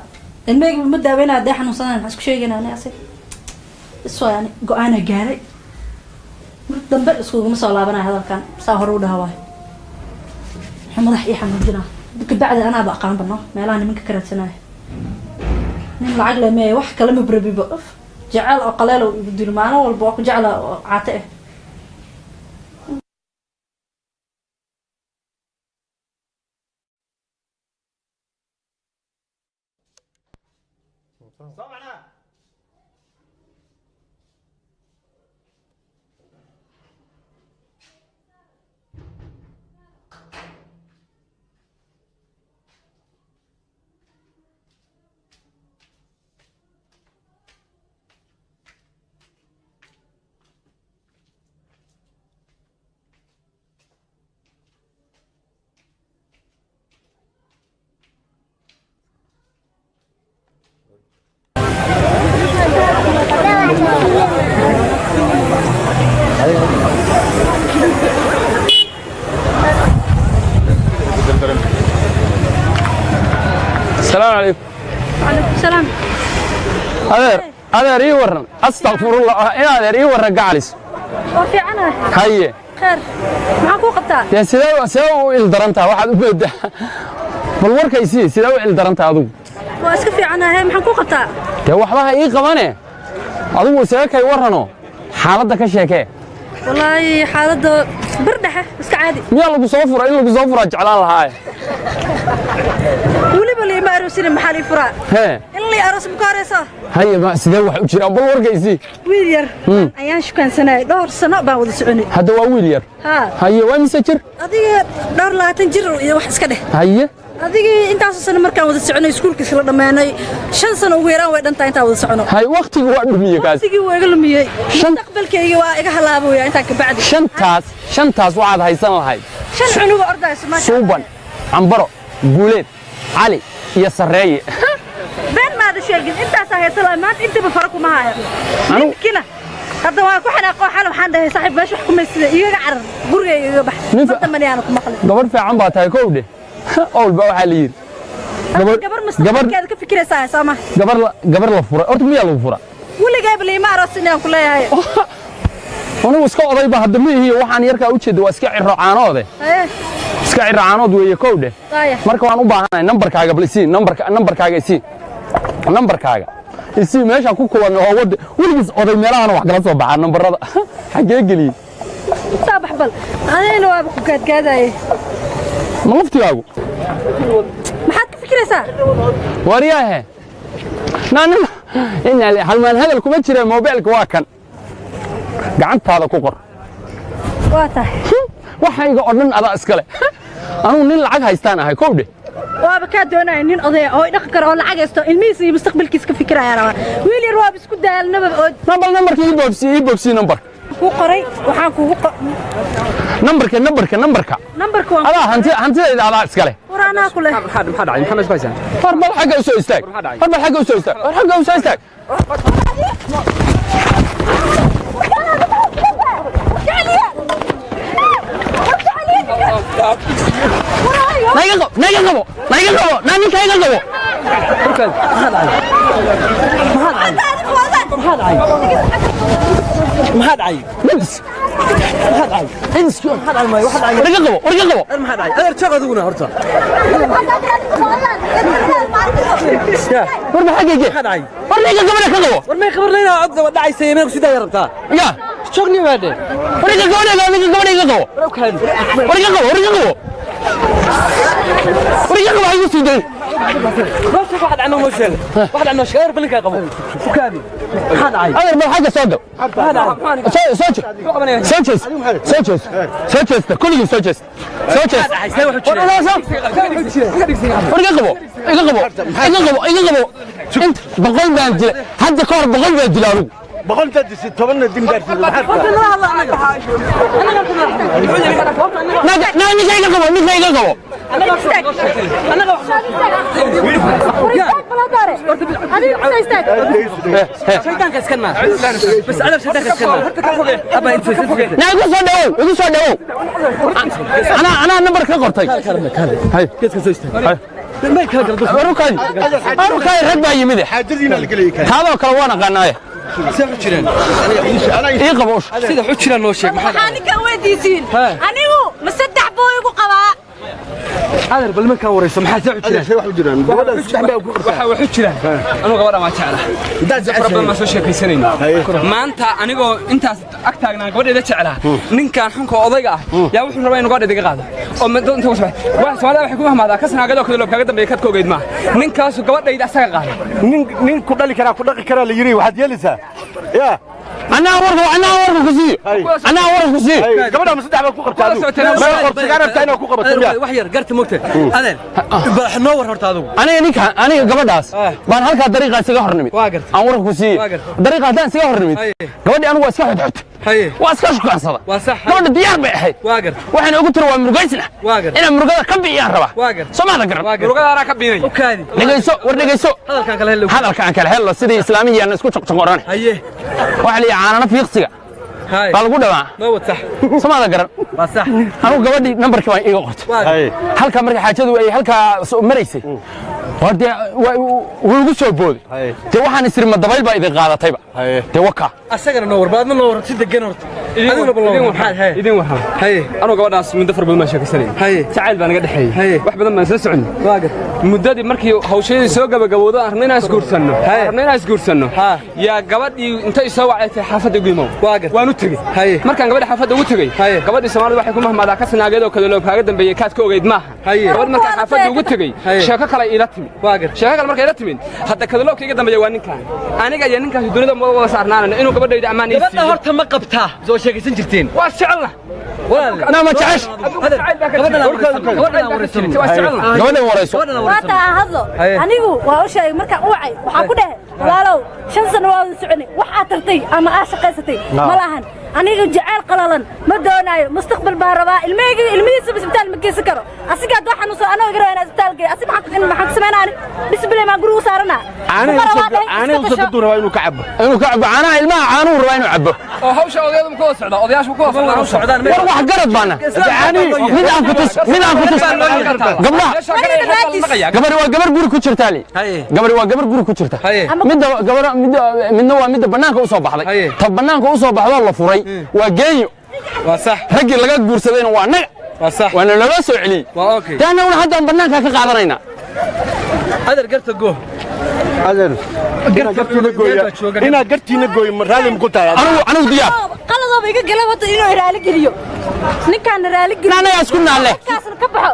Ilmahayga ma daaweynaya hadday xanuunsanaan? Maxaa isku sheegaynaa ani asiga isoo yani go-aana gaaray. Mar dambe iskuguma soo laabanaya hadalkan, saa hore u dhaha waayo. Muxuu madax ii xanuujinaa? Kabacdi anaaba aqaan bano meelaha nimanka ka raadsanaya. Nin lacag le meeya, wax kale ma brabiba. Uf, jecel oo qaleel oo igu dilo maalin walba waa ku jecla oo caate ah. Asalaamu calaykum. Calaykum salaam. Adeer, adeer, ii warran. Astaqfirullah, in adeer, ii warran gacalis. Waa fiicanahay. Haye. Kheer, maxaan kuu qabtaa? Dee sidee u ildarantaha? Waxaad u moodaa, bal warkaysii, sidee u ildarantaha adigu? Waa iska fiicanahay, maxaan kuu qabtaa? Dee waxba ha ii qabane, adigu isaga kay warrano, xaaladda ka sheekee. Wallaahi xaaladda bir dhexe, iska caadi. Miyaa lagu soo fura? In lagu soo furaa jeclaan lahaaye. Weliba liima aroosina, maxaa lii furaa? Hee. In lii aroos ma ka horeyso? Haye, ma sidee wax u jiraan? Bal warkaysii. Wiil yar ayaan shukaansanayay, dhowr sano baan wada soconay. Hadda waa wiil yar? Haa. Haye, waa mise jir? Adiga dhowr 20 jir iyo wax iska dheh. Haye. Adigii intaasoo sano markaan wada soconay, iskuulka isla dhammaanay, 5 sano ugu yaraan way dhantaa intaan wada socono. Haye, waqtigii waa dhumiye kaas. Waqtigii waa iga lumiyey, mustaqbalkayga waa iga halaabaya intaan ka bacdi. Shantaas waxaad haysan lahayd shan cunuga ordayso, maasha. Suuban, Cambaro, Guuleed, Cali iyo Sarreeye. Been maada sheegin, intaasaa haysan lahaa, maanta intaba fara kuma hayo. Ninkina hadda waa ku xanaaqo. Xal waxaan dhahay, saaxiib, meesha wax kumaysida igaga carar, gurigayga iga bax. Mar dambana yaana ku maqlin. Gabadh fiican baa tahay kow dheh. Owlba waxaa la yidhi gabar mustaqbalkeeda ka fikiraysaa, soo ma? Gabar la furay horta miyaa lagu fura? Weligaaba liima aroosin aan ku leeyahay. Anigu iska odayba hadda ma ihiyo, waxaan yarkaa u jeeda waa iska ciro caanoode. Haye. Iska ciro caanood weeye kow dheh. Waaya. Marka waan u baahanahay nambarkaaga, bal isii nambarka, nambarkaaga isii, nambarkaaga isii. Meeshaan ku kulanno oo wada weligiis oday meelahana wax kala soo baxaa. Nambarada xaggee geliyey? Soo bax bal, anigana waaba ku gaadgaadaye. Ma laftigaagu? Maxaad ka fikiraysaa? Waryaahe, naanin inaa halmaan hadal kuma jira. Moobeelka waa kan, gacantaada ku qor. Waa tahay. Waxayga oo dhan adaa iskale. Anugu nin lacag haystaan ahay kow dheh. Waaba kaa doonaya nin odaya oo dhaqan karo oo lacag haysto, ilmihiisa iyo mustaqbalkiisa ka fikiraya rabaa. Wiil yar waaba isku daalnaba oo. Bal nambarka ii boobsii, ii boobsii nambarka. Kuu qoray, waxaan kugu Nambarka, nambarka, nambarka. Nambarka waan Adaa hanti, hantidayda adaa iskale. War anaa ku leh. Maxaa dhacay? Maxaa meesha ku haysaan? War bal xagga u soo istaag. War bal xagga u soo istaag. War xagga u soo istaag. Naiga qabo, naiga qabo, naiga qabo, naa ninka iga qabo. Maxaa dhacay? Nabs. Maxaa dhacay? Insu. Maxaa dhacay? Maayo, waxa dhacay? War iga qabo, war iga qabo. Maxaa dhacay? Adeer, joog adiguna horta. Ya. War maxaa geege? Maxaa dhacay? War ninka gabadha ka qabo. War may khabar leynaa, cod dhacaysa, meel ku sidaa rabtaa. Ya. Joogni baa dhe. War ninka gabadha, ninka gabadha iga qabo. War kaadi. War iga qabo, war iga qabo. War iga qabo, ha igu sii dayn. Noo sheeg waxa dhacay, noo sheeg. Waxa dhacay noo sheeg, adeer, balinkaa qabo. U kaadi. Maxaa dhacay? Adeer, bal xagga soo gal. Maxaa dhacay? Soo soo soo jees, soo jees, soo jeesta kulligii, soo jeesta, soo jees. Maxaa dhacay? See wuxuu jiray? War iga qabo, iga qabo, iga qabo, iga qabo. Inta 100 baan dilay hadda ka hor, 100 baan dilay anugu. Boqol intaad disay, 10-na din gaarsiiso, maxaad Naa ninka iga qabo, ninka iga qabo. War istaag baladaare, adiga bisa istaag. Shaydaanka iska naar bas, adeer, shaydaanka iska naar. Abba, inta Naa igu soo dhawow, igu soo dhawow. Anaa nambar ka qortay. Hay. Geedka soo istaag. May kala gardo. Warukaadi, warukaadi, rag baa yimid. Xaajadiina la gelay kaay. Taadoo kale waan aqaanaaye. See u jireen? Ii qabo usha. Sida u jiraan noo sheeg, maxaa Waxaa ninkan weydiisiin, anigu ma saddex buu igu qabaa? Adeer, bal markaan warayso, maxaa see u jiraan? See wax u jiraan? Gabadhan saddex baa ku qabtaa. Waxa wax u jiraan, anuu gabadhan waa jeclaa, fara badan baan soo sheekaysanayna. Maanta anigoo intaas ag taagnaa gabadheeda jeclaa, ninkan xunka odayga ah yaa wuxuu rabaa inuu gabadheeda iga qaado oo inta ku soo wax. Soomaalida waxay ku mahmaadaa ka sanaagadoo kale kaaga dambeeya kad ka ogeyd maaha. Ninkaasu gabadhayda asaga qaaday. Nin ku dhali karaa ku dhaqi karaa la yiri, waxaad yeelaysaa yaa Anaa warka ku siiyo, anaa warka ku siiyo. Gabadha ma saddex baa ku qabtaa adigu? Ma qorsigaa rabtaa inaad ku qabato miyaa? Wax yar garta mogta, adeer, bal noo war horta adigu. Aniga ninka, aniga gabadhaas baan halkaa dariiqa isaga hor nimid. Waa gartay. Aan warka ku siiye. Waa gartay. Dariiqa haddaan isaga hor nimid, gabadhii anigu waa iska xodxod, waa iska shukaansada. Waa sax. Gabadha diyaar bay ahayd. Waa gartay. Waxayna ugu tiri waa murugaysna. Waa gartay. Inaan murugada ka bixiyaan rabaa. Waa gartay. Soo maada garan? Waa gartay. Murugada anaa ka biinaya. U kaadi. Dhegayso, war dhegayso. Hadalkan kala hello. Hadalka aan kala hello, sidii islaamiyaan isku joqjoqoran. Waxa la yidhi caanana fiiqsiga baa lagu dhawaa. Noo wad, sax. Soo maada garan? Waa sax. Anigu gabadhii nambarkii baan iiga qortay. Waa gartay. Halkaa marka xaajadu ay halkaa maraysay, waa dee wuu igu soo booday. Dee waxaan isiri ma dabayl baa idin qaadatayba. Dee waka. Asagana noo war, baadna noo war, si degan horta adiguna bal noo war, maxaad Idin warrama. Anuu gabadhaas muddo fara badan baan sheekaysanayay. Jacayl baa naga dhexeeyey. Wax badan baan soo soconnay. Waa gartay. Muddadii markii hawshadii soo gabagabowdo, aan rabnay inaan isguursanno, rabnay inaan isguursanno, yaa gabadhii intay soo wacday xaafadda igu imow. Waa gartay. Waan u tegey. Markaan gabadha xaafadda ugu tegey, gabadhii Soomaalida waxay ku mahmaadaa ka sanaageed oo kale loo kaaga dambeeyey kaad ka ogeyd maaha. Gabadh markaan xaafadda ugu tegey, sheeko kale iila timid. Waa gartay. Sheeko kale markay ila timid, hadda kadaloobka iga dambeeya waa ninkaan. Aniga iyo ninkaasi dunida ma wada saarnaanana inuu gabadhayda ammaan ii Gabadha siiyo. horta ma qabtaa? Soo sheekaysan jirteen? Waa jecelna. Naa ma jecesh? Gabadhan waraysan. Waa jecelna. Gabadhan warayso. Maanta aan hadlo. Anigu waa u sheegay markaan u wacay, waxaan ku dhahay, walaalow, 5 sano waa wada soconay, wax aad tartay ama aad shaqaysatay ma lahan. Aniga jacayl qalalan ma doonaayo, mustaqbal baan rabaa. Ilmahayga, ilmihiisa isbitaal ma geysan karo. Asiga hadduu xanuunsan, anoo iga rabaa inaan isbitaal geeyo. Asi maxaan ku samaynaa? Ani disbile maan gurigu saaranaa? Caanaha usoo gaduu rabaa inuu ka cabo. Inuu ka cabo caanaha ilmaha, caanuhu rabaa inuu cabo. Oo hawsha odayadu ma ku wada socdaa? Odayaashu ku wada socdaan hawsha. War wax garad baana. Mid aan ku tus, mid aan ku tus. Gabdhaha, gabadhi waa gabar guri ku jirtaa li. Gabadhi waa gabar guri ku jirta. Midda gabar midda, midna waa midda banaanka u soo baxday. Ta banaanka u soo baxdoo la furay waa geeyo. Waa sax. Raggii laga guursadayna waa naga. Waa sax. Waana naloo soo celiyey. Waa okay. Dee annaguna haddaan banaanka ka qaadanaynaa. Adeer, garta go. Adeer, inaad gartiina gooyo ma raali ma ku tahay? Anigu diyaar. Qaladooba iga gala wata inuu raali geliyo ninkaana, raali geliyo. Anagaa isku naalle. Ninkaasna ka baxo.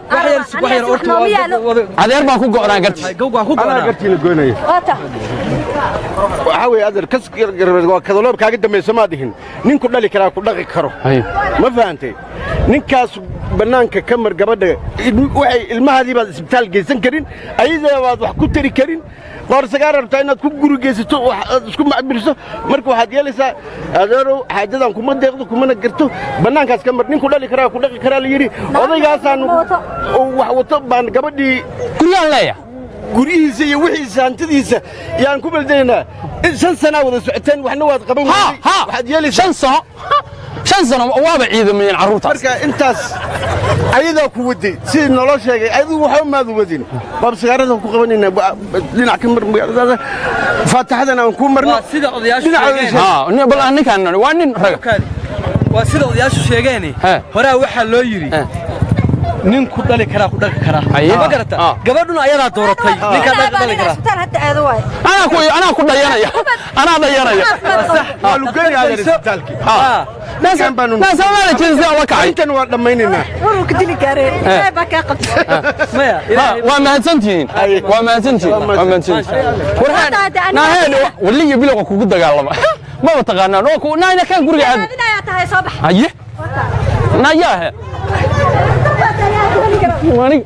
Nooma yaalo. Adeer baan ku go'naa gartiis. Anaa gartiina goynaya. Waata. Waxaa weeye adeer, kas garbeed waa kadaloob kaaga dambaysa maad dhihin. Nin ku dhali karaa ku dhaqi karo, ma fahantay? Ninkaas bannaanka ka mar gabadha. Waxay ilmahaadii baad isbitaal geysan karin, ayadaa baad wax ku tari karin. Qoorsagaar rabtaa inaad ku guri geysato, wax aad isku macbiriso. Marka waxaad yeelaysaa, adeerow, xaajadan kuma deeqdo kumana garto. Bannaankaas ka mar. Nin ku dhali karaa ku dhaqi karaa la yidhi. Odaygaasaan wax wato baan gabadhii Guryaan leeya. Guryihiisa iyo wixiisa, hantidiisa yaan ku beldelaynaa. 5 sanaa wada socoteen, waxna waad qaban weyday. Waxaad yeelaysaa 5 sano, 5 sano waaba ciidamayeen carruurtaas. Marka intaas ayadaa ku waday sidii naloo sheegay, adigu waxba maadu wadin. Baabsagaaradan ku qabanaynaa, dhinac ka mar magaaladaada, faataxadan aan ku marno. Waa sida odayaashu sheegeen. Ha, bal ninkaan waa nin raga. Waa sida odayaashu sheegeen. Horaa waxaa loo yidhi nin ku dhali karaa ku dhaqi karaa, ma garata? Gabadhuna ayadaa dooratay ninkaa dhali karaa. Isbitaal hadda aado waay. Anaa ku dhayanaya, anaa dhayanaya. Waa lugeynaya adeer isbitaalkii. Naasamaala jeedisay la kacay. Intan waa dhammaynaynaa. Waruu ka dili gaaree, ilaahay baa kaa qabtay. Waa mahadsantihiin, waa mahadsantihiin, waa mahadsantihiin. Warhaan naaheen waliyo bilowga kugu dagaalama maba taqaanaan oo ku naayna kan guriga aad Raadinayaa tahay, soo bax. Haye, naayaa aniga.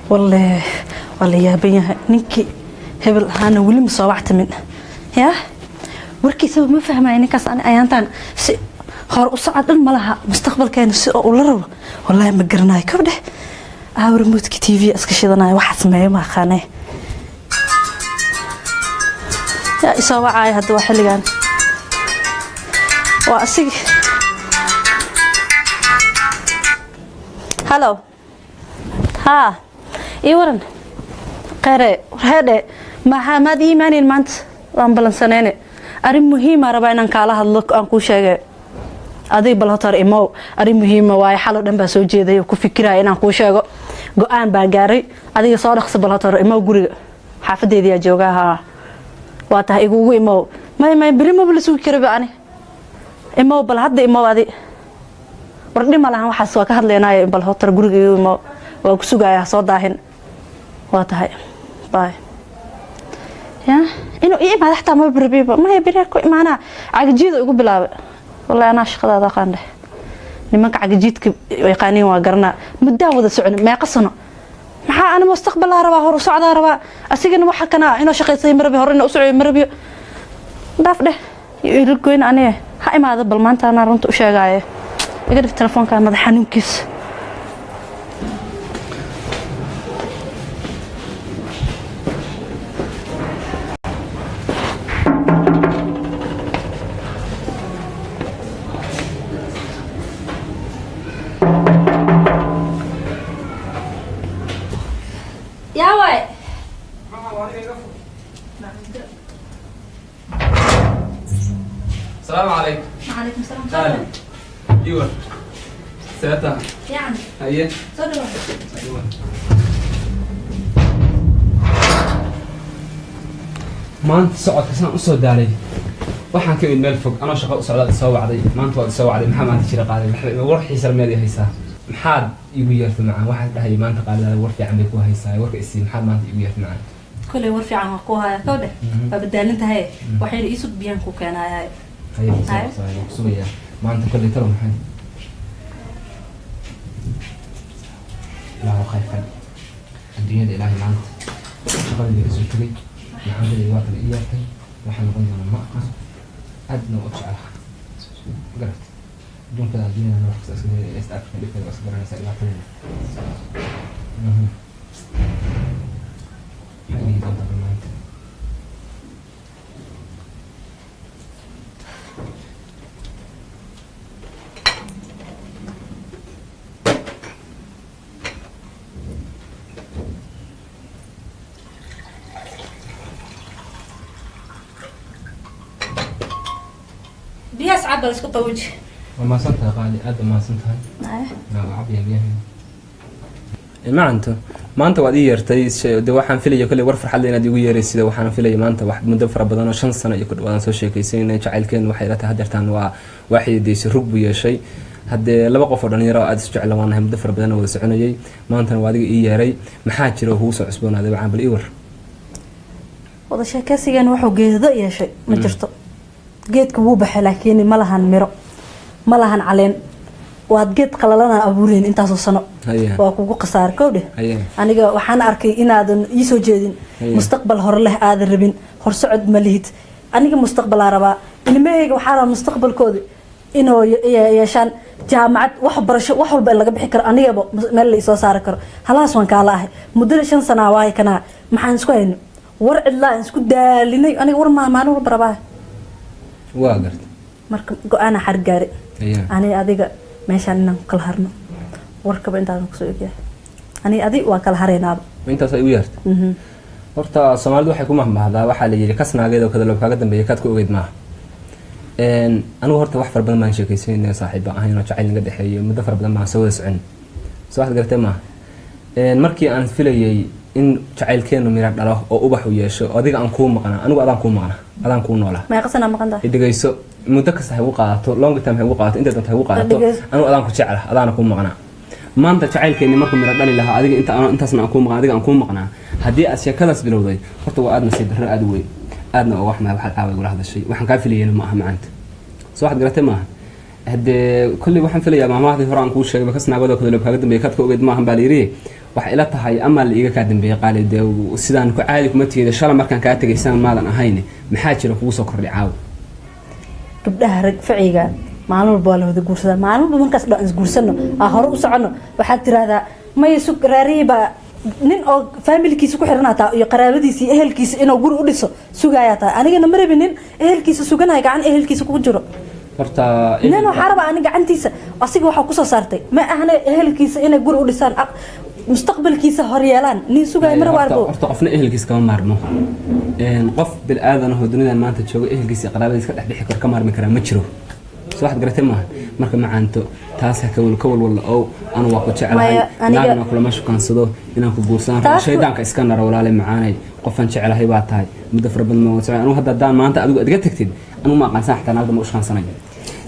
Walle waa la yaaban yahay, ninkii hebel ahaana weli ma soo wactamin. Yaa warkiisaba ma fahmaya ninkaas. Ani ayaantaan si hor u socod dhan ma laha, mustaqbalkeena si oo ula rabo wallaahi ma garanayo. Kabdheh, aaw remote-ka TV iska shidanayo, waxaa sameeyo ma aqaanee. Yaa isoo wacaayo hadda? Waa xilligan, waa asigi. Hello, haa, ii waran kheyre. Warheedhe, maxaa maad ii imaanayn maanta? Waan ballansaneyne, arrin muhiima rabaa inaan kaala hadlo, aan kuu sheegay. Adig bal hotar imow, arrin muhiima waaye. Xalo dhan baa soo jeeday oo ku fikiraya inaan kuu sheego, go-aan baa gaaray. Adiga soo dhaqso, bal hotar imow guriga, xaafadeediyaa joogaa. Haa, waa tahay, igugu imow. May may, beri maba la sugi karaba ani. Imow bal hadda, imow adi. War dhima lahan, waxaas waa ka hadlaynaayo. Bal hotar guriga igu imow, waa ku sugaaya, ha soo daahin. Waa tahay, bye. Ya inuu ii imaado xataa maba rabiba. Maya, beri ku imaanaa. Cagajiida igu bilaabay. Wallahi anaa shaqadaada aqaan dheh, nimanka cagajiidka yaqaaniin waa garanaa. Muddaa wada socon, meeqa sano. Maxaa ani mustaqbalaa rabaa, hor u socdaa rabaa, asigana waxa kana inuu shaqaysay ma rabi, hore inuu u socyo ma rabiyo. Dhaaf dheh, ila goyn aniga. Ha imaado bal maanta, anaa runta u sheegaaye. Iga dhig telefoonka, madax xanuunkiisa. Yaa waay? السلام عليكم. وعليكم السلام. قالي ايوه ساعتها. يعني haye. Soo dhawaad. Maanta socodka saan usoo daalay, waxaan ka imid meel fog anoo shaqo u socdaad isoo wacday. Maanta waad isoo wacday, maxaa maanta jira qaaday? War xiisa miyaad ii haysaa? Maxaad iigu yeertay macaan? Waxaad dhahayay maanta qaalidaada war fiican bay ku haysaa. Warka isii, maxaad maanta iigu yeertay macaan? Koley war fiican waa ku haya. Kow dheh, waa badaalin tahay, waxayna iisug biyaan ku keenayaa. Haye. Haye. Waan ku sugayaa maanta. Kolley talo maxay? Ilaahu khayrkan adduunyada. Ilaahay, maanta shaqadii isu tegay, maxamadii waa kale ii yeertay. Waxaa noqon doona ma aqaan, aadna u jecelaha. Ma garat adduunkada, adduunyadana wax kasta iska East Africa dhibkeeda waa iska garanaysaa, dhibaatadeeda. Maxaa dhihi doontaa bal maanta? Biyahaas cab, bal isku qawoji. Waa mahadsan tahay qaali, aad baa mahadsan tahay. Waa cabiya biyaha macanto. Maanta waad ii yeertay, de waxaan filaya kolley war farxad leh inaad igu yeeraysid. Waxaan filaya maanta wax muddo fara badan oo 5 sano iyo ku dhawaadaan soo sheekaysanayna, jacaylkeen waxay ila tahay hadeertaan waa xididaysay, rug buu yeeshay. Haddee laba qof oo dhalinyaro oo aad isu jecla waan nahay, muddo fara badan oo wada soconayay. Maantana waa adiga ii yeeray, maxaa jira oo kugu soo cusboonaaday? Waxaan bal ii war. Wada sheekaysigan wuxuu geedado yeeshay ma jirto. Geedka wuu baxay, laakiin ma lahan miro, ma lahan caleen. Waad geed qalalana abuureen intaasoo sano. Waa kugu khasaar, kow dheh. Aniga waxaan arkay inaadan ii soo jeedin. Mustaqbal hore leh aadan rabin, horsocod ma lihid. Aniga mustaqbalaa rabaa, ilmahayga waxaa rabaa mustaqbalkooda inuu yeeshaan jaamacad, wax barasho, wax walba in laga bixi karo, anigaba meel la isoo saari karo. Halaas waan kaala ahay muddada 5 sanaa waaye. Kanaa maxaan isku hayno? War cidlaa aan isku daalinay. Aniga war maa maalin walba rabaa. Waa garta. Marka go-aana xargaari. Aniga adiga meeshaan inaan ku kala harno, warkaba intaasan kusoo egyahay. Aniga adi waa kala haraynaaba. Intaas ay u yeertay. Horta Soomaalidu waxay ku mahmahdaa, waxaa la yidhi, kasnaageed oo kada loob kaaga dambeeya kaad ku ogeyd maaha. Anigu horta wax fara badan baan sheekaysanayna, saaxiib baan ahayn oo jacayl naga dhexeeyo, muddo fara badan baan soo wada socon. Soo waxaad garatay maaha. Markii aan filayay in jacaylkeenu mira dhalo oo ubax u yeesho, adiga aan kuu maqnaa, anigu adaan kuu maqnaa, adaan kuu noolaa. Meeqa sanaa maqan tahay? Dhegeyso, muddo kasta ha igu qaadato, long time ha igu qaadato, inta doonto ha igu qaadato. Dhegeyso. Anigu adaan ku jecla, adaana kuu maqnaa. Maanta jacaylkeeni markuu mira dhali lahaa, adiga inta intaasna aan kuu maqnaa, adiga aan kuu maqnaa, haddii aad sheekadaas bilowday, horta waa aad nasiib darro aad u weyn, aadna oo wax mahay waxaad caawa igula hadashay. Waxaan kaa filayena ma aha macaanta. Soo waxaad garatay maaha. Haddee kolley waxaan filayaa maahmaahdii hore aan kuu sheegay, kasnaagooda kadaloob kaaga dambeeya kaad ka ogeyd maahan baa la yidhi. Waxay ila tahay amaa la iiga kaa dambeeyey, Qaali. Dee sidaan ku caadi kuma tigeeda shala markaan kaa tegay sidaan maadan ahayn. Maxaa jira kugu soo kordhay caawa? Gabdhaha rag faciga maalin walba waa la wada guursadaa. Maalin walba markaas dhan isguursano, aa hore u socono, waxaad tiraahdaa maya, sug, raarihii baa nin oo faamilkiisa ku xiran hataa iyo qaraabadiisa iyo ehelkiisa inuu guri u dhiso sugayaa tahay. Anigana ma rabin nin ehelkiisa suganaya, gacan ehelkiisa ku jiro. Horta Nin waxaa rabaa ani gacantiisa asiga waxaa kusoo saartay, ma ahna ehelkiisa inay guri u dhisaan, mustaqbalkiisa horyeelaan nin sugaya ma rabo, arbo. Horta qofna ehelkiisa kama maarmo. Qof bil-aadan ahoo dunidan maanta jooga ehelkiisa iyo qaraabadiisa ka dhex bixi karo, ka maarmi karaa ma jiro. Soo waxaad garatay maaha? Marka macaanto, taas ha kawal ka walwal ow, anu waa ku jeclahay. Maya, Naagna kulama shukaansado, inaan ku guursadaan rabo. Shaydaanka iska nara, walaale macaanay. Qofaan jeclahay baa tahay muddo fara badan ma wada. Anugu hadda haddaan maanta adigu adiga tagtid, anugu ma aqaansan xataa naag dambe u shukaansanayo,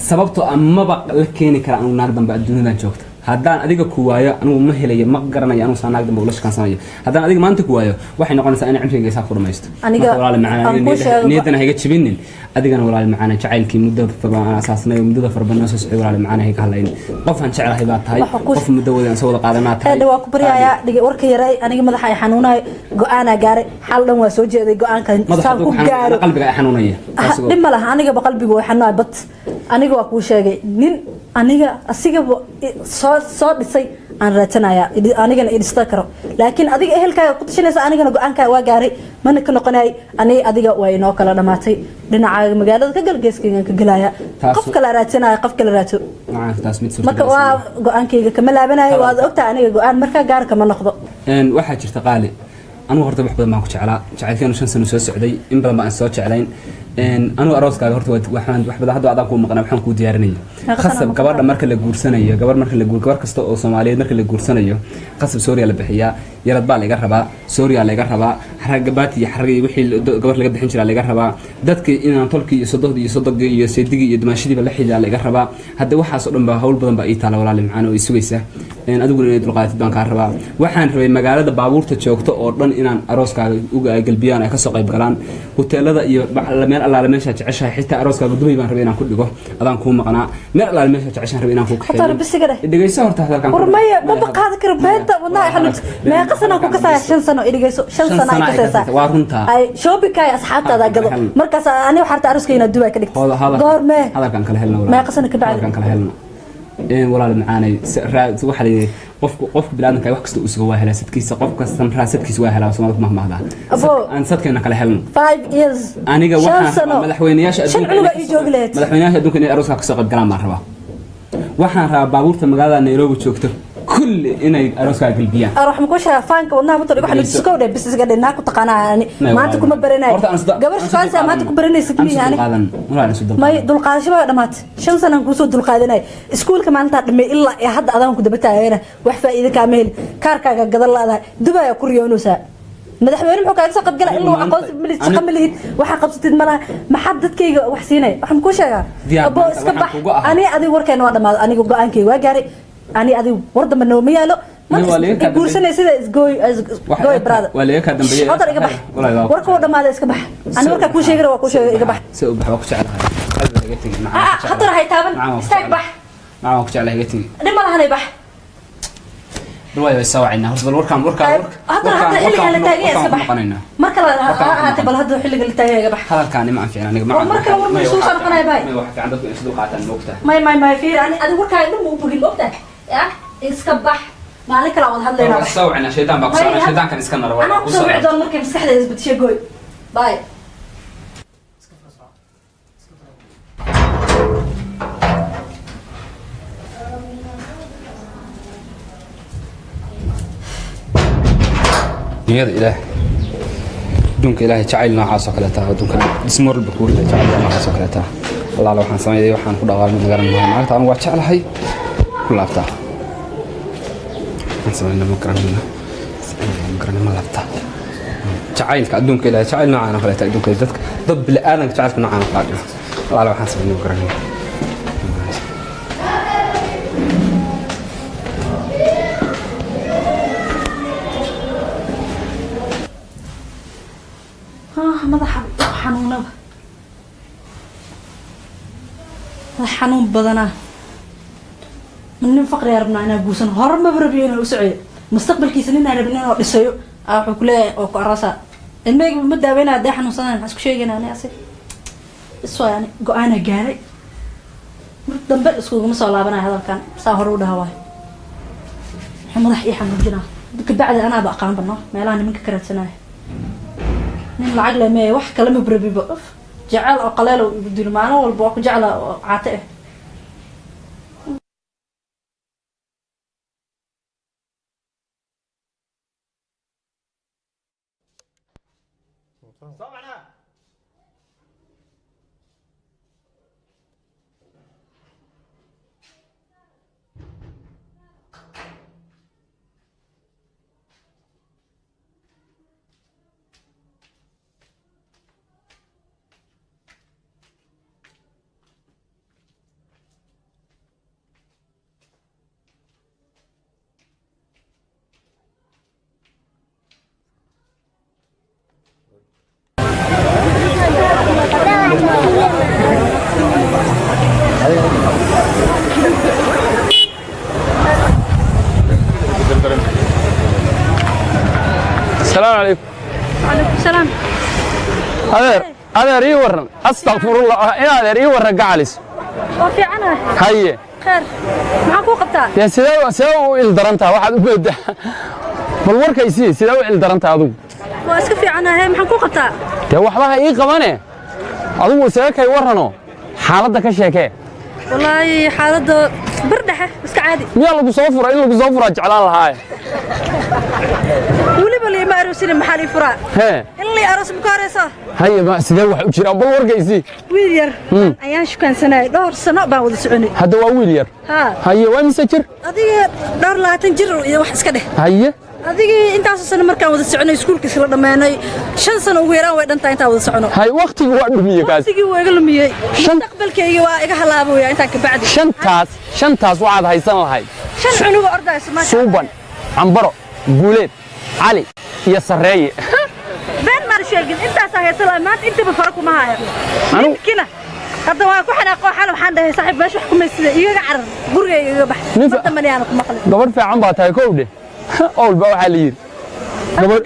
sababtoo ah maba la keeni kara anugu naag dambe adduunyadan joogta. Haddaan adiga ku waayo, anigu ma helayo, ma garanayo anigu saa naag dambe ula shukaansanayo. Haddaan adiga maanta ku waayo, waxay noqonaysaa inay cimrigayga saa ku dhamaysto. Aniga Marka walaale macaan, aan aniga kuu sheego- niyaddana hayga jebinin. Adigana walaale macaan, jacaylkii muddo fara badan aan asaasnay, muddada fara badan soo socday, walaale macaan, hayga hadlayn. Qofaan jeclahay baa tahay. Waxa ku- Qof muddo wada aan soo wada qaadanaa tahay. Eedha, waa ku baryayaa, dhige warka yaray. Aniga madaxa ay xanuunayo, go-aanaa gaaray. Xal dhan waa soo jeeday go-aankan Madaxa saan hadduu ku ku xanuunayo, gaaro. qalbiga ay xanuunaya. Taas Dhib ma laha, anigaba qalbigu way xanuunaya, bat aniga waa kuu sheegay, nin aniga asigaba soo dhisay aan raadsanaya, anigana i dhista karo. Laakiin adiga ehelkaaga ku tashanaysa, anigana go-aankaaga waa gaaray, mana ka noqonay. Aniga adiga waa inoo kala dhamaatay. Dhinacaaga magaalada ka gal, geeskaygan ka gelaya. Qof kala raadsanaya, qof kala raadso. Macaan, taas mid Marka suurtagal waa go-aankayga kama laabanayo. Waad ogtahay aniga go-aan markaa gaar kama noqdo. Waxaa jirta, Qaali, anigu horta wax badan baan ku jeclaa. Jacaylkeenu 5 sano soo socday, in badan baan soo jeclayn. Anigu arooskaaga horta waxaan wax badan hadda adaan kuu maqnaa, waxaan kuu diyaarinaya Meeqa sano khasab ma gabadha marka la guursanayo, gabar marka la guur, gabar kasta oo Soomaaliyeed marka la guursanayo, khasab sooriya la bixiyaa, yarad baa laga rabaa, sooriya laga rabaa, xaraga baati iyo xaraga iyo wixii gabar laga bixin jiraa laga rabaa, dadkii inaan tolkii iyo sodohdii iyo sodogii iyo seedigii iyo dumaashidiiba la xidhiidhaa laga rabaa. Hadda waxaas oo dhan baa hawl badan baa ii taala, walaali macaan, oo i sugaysa. Adiguna inay dulqaadatid baan kaa rabaa. Waxaan rabay magaalada baabuurta joogto oo dhan inaan arooskaaga uga galbiyaan, ay kasoo qayb galaan, huteelada iyo meel allaale meeshaa jeceshahay. Xitaa arooskaaga Dubay baan rabay inaan ku dhigo, adaan kuu maqnaa. Meel allaale meeshaa jeceshahan rabay inaan kuu Hataa kaxeeyo. Bisiga dheh. Dhegeyso horta hadalkan. War maya, maba qaadi karo beenta. Wadnaha ay xanuunsa. Meeqa sanaa ku kasaya? 5 sano. Idhigayso, shan Shan sano ay sano ay kasaysaa. kasaysaa. Waa runtaa. Ay shoppingkaaga asxaabtaada gado. Helno. Markaas ani waxaa rabta arooska inaad Dubai ka dhigto. Goormee? Hadalkan kala helno, walaal. Meeqa sano ka bacdi? Hadalkan kala helno. Walaal macaanay, waxaa la yidhi qofku bini'aadamka wax kasta uu sugo waa helaa sadkiisa, qof kasta raasadkiisa waa helaa. Soomaalida ku mahmahdaa. Abo. Aan sadkeena kala helno. 5 years. Aniga shan waxaan sano. rabaa madaxweynayaasha Shan adduunka cunuga inay ii joogi lahayd. Madaxweynayaasha adduunka inay arooska kasoo qayb galaan baan rabaa. Waxaan rabaa baabuurta magaalada Nairobi joogto kulli inay arooskaa galbiyaan. Ar waxaan ku sheegaa faanka wadnaha bato igu xanuunjiso. Kow dheh, bis iska dheh. Naa ku taqaanaa ani May maanta walaal. kuma baranayo. Horta aan Gabar aan isu shukaansi maanta ku baranaysid Aan isu miyi ani? dulqaadan. Walaal, isu dulqaadan. May, dulqaadasho baa dhamaatay. 5 sanaan kuusoo dulqaadanay. Iskuulka maalintaa dhamay ilaa iyo hadda adaan ku daba taagana, wax faa'iido kaama helin. Kaarkaaga gadan laadahay, Dubai aa ku riyoonaysaa. Madaxweyne muxuu kaaga soo qaybgala Anigu ilaa maanta- aqoonsi malihid, shaqo malihid, waxaa qabsatid malaha. Maxaad dadkayga wax siinaya? Waxaan kuu sheegaa, Diyaar abo, maanta iska waxaan bax. kugu ahaa. Ani adiga warkeena waa dhamaaday. Aniga go-aankayga waa gaaray. Ani adiga war dambe nooma yaalo. Nin waa laga kaa dambeeyey. Guursanay sida isgooy Waxa gooy laga brother. waa laga kaa dambeeyey. Hodar iga bax. Walaal, waa ku Warka waa dhamaaday, iska bax. Ani warkaa kuu sheegay waa kuu sheegay, iga bax. Si u bax, waa ku jeclahay. Qalbiga iga tegi. Macaan, Ah, waa ku jeclahay. haddana hay taaban. Macaan, waa ku Istaag, jeclahay. bax. Macaan, waa ku jeclahay, iga tegi. Dhib ma lahanay, bax. Bal waayo, way soo wacaynaa. Horta bal warkaan Haddana hadda xilligan la taagan yahay, iska warkaan ku bax. noqonaynaa. Mar kale ha Warkaan ku ahaatee, bal hadda xilliga la taagan yahay, iga bax. Hadalkaani ma anficin aniga. War mar kale war ma May, isugu waxaa soo noqonaya, fiican- bye. May, waxaa fiican dadku inay isu dulqaataan, moogtaa. May may may, fiir, ani adiga warkaaga dhan ma u bogin, ogtahay ya. Iska bax, maalin kale aan wada hadlaynaa, Waa bax. soo wacaynaa, shaydaan baa ku May, saaran, shaydaankan iska nara, Anaa waa ku kusoo soo wici doon markay maskaxdeeda isbedeshay. Gooy, bye. Dunyada Ilaah, adduunka Ilaahay, jacayl noocaas oo kaleeta adduunka dhismo walba ku rida jacayl noocaas oo kaleeta. Allaala waxaan sameeyay, waxaan ku dhaqaalmay magaran maayo. Maanta anigu waa jeclahay ku laabtaa. Waxaan sameynaa ma garanayno, ma garanay, ma laabtaa. Jacaylka adduunka Ilaahay, jacayl noocaan oo kaleeta adduunka dadka, dad bini'aadanka jacaylka noocaan oo kale dhigo. Allaala waxaan sameynaa ma garanayno. Ah, madaxa xanuunaba, madax xanuun badanaa. Ma nin faqriyaa rabnaa inaa guursano? Hore maba rabiyo inaa u socyo. Mustaqbalkiisa nin aan rabin inuu dhisayo wuxuu ku leeyahay oo ku aroosaa. Ilmahayga ma daaweynaya hadday xanuunsanaan, maxaa isku sheegaynaa ani asig? Is waay, ani go-aana gaaray, mar dambe iskuguma soo laabanaya hadalkan. Saa hore u dhaha waay, wuxuu madax ii xanuujinaa kabacdi anaaba aqaan bano meelaha nimanka ka raadsanaya. Nin lacag leh mee, wax kale ma brabiba. Uf, jecel oo qaleel oo igu dilo maalin walba waa ku jecla oo caate ah. Asalaamu calaykum. Calaykum salaam. Adeer, adeer, ii warran. Astaqfirullah, in adeer, ii warran gacalis. Waa fiicanahay. Haye. Kheer, maxaan kuu qabtaa? Dee sidee u ildarantaha? Waxaad u moodaa, bal warkaysii, sidee u ildarantaha adigu? Waa iska fiicanahay, maxaan kuu qabtaa? Dee waxba ha ii qabane, adigu isaga kay warrano, xaaladda ka sheekee. Wallaahi xaaladda bir dhexe, iska caadi. Miyaa lagu soo fura? In lagu soo furaa jeclaan lahaaye. Weliba liima aroosina, maxaa lii furaa? Hee. In lii aroos ma ka horeyso? Haye, ma sidee wax u jiraan? Bal warkaysii. Wiil yar ayaan shukaansanayay, dhowr sano baan wada soconay. Hadda waa wiil yar? Haa. Haye, waa mise jir? Adiga dhowr 20 jir iyo wax iska dheh. Haye. Adigii intaasoo sano markaan wada soconay, iskuulka isla dhammaanay, 5 sano ugu yaraan way dhantaa intaan wada socono. Hay, waqtigii waa dhumiye kaas. Waqtigii waa iga lumiyey, mustaqbalkayga waa iga halaabaya intaan ka bacdi. Shantaas waxaad haysan lahayd shan cunuga ordayso, maasha. Suuban, Cambaro, Guuleed, Cali iyo Sarreeye. Been maan sheegin, intaasaa haysan lahaa, maanta intaba fara kuma hayo. Ninkina hadda waa ku xanaaqo, xal waxaan dhahay, saaxiib, meesha wax kumaysida igaga carar, gurigayga igaga bax. Mar dambana yaana ku maqlin. Gabadh fiican baa tahay, kow dheh. Owlba waxaa la yidhi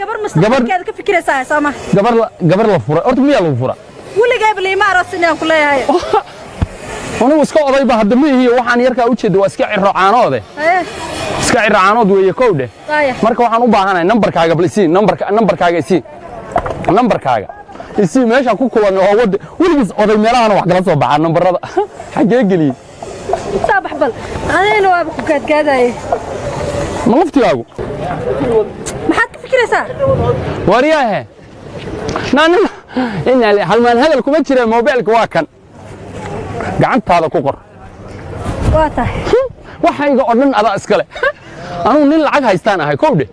gabar mustaqbalkeeda ka fikiraysaa, soo ma? Gabar la furay horta miyaa lagu fura? Weligaaba liima aroosin aan ku leeyahay. Anigu iska odayba hadda ma ihiyo, waxaan yarkaa u jeeda waa iska ciro caanoode. Haye. Iska ciro caanood weeye, kow dheh. Waaya. Marka waxaan u baahanahay nambarkaaga, bal isii nambarka, nambarkaaga isii, nambarkaaga isii. Meeshaan ku kulan oo wada weligiis oday meelahana wax kala soo baxaa, nambarada xaggee geliyey? Saabax, bal anigana waaba ku gaadgaadaye. Ma laftigaagu? Maxaad ka fikiraysaa? Waryaahe, naanin inaa halmaan hadal kuma jira, moobeelka waa kan, gacantaada ku qor. Waa tahay. Waxayga oo dhan adaa iskale, anugu nin lacag haystaan ahay, kow dheh.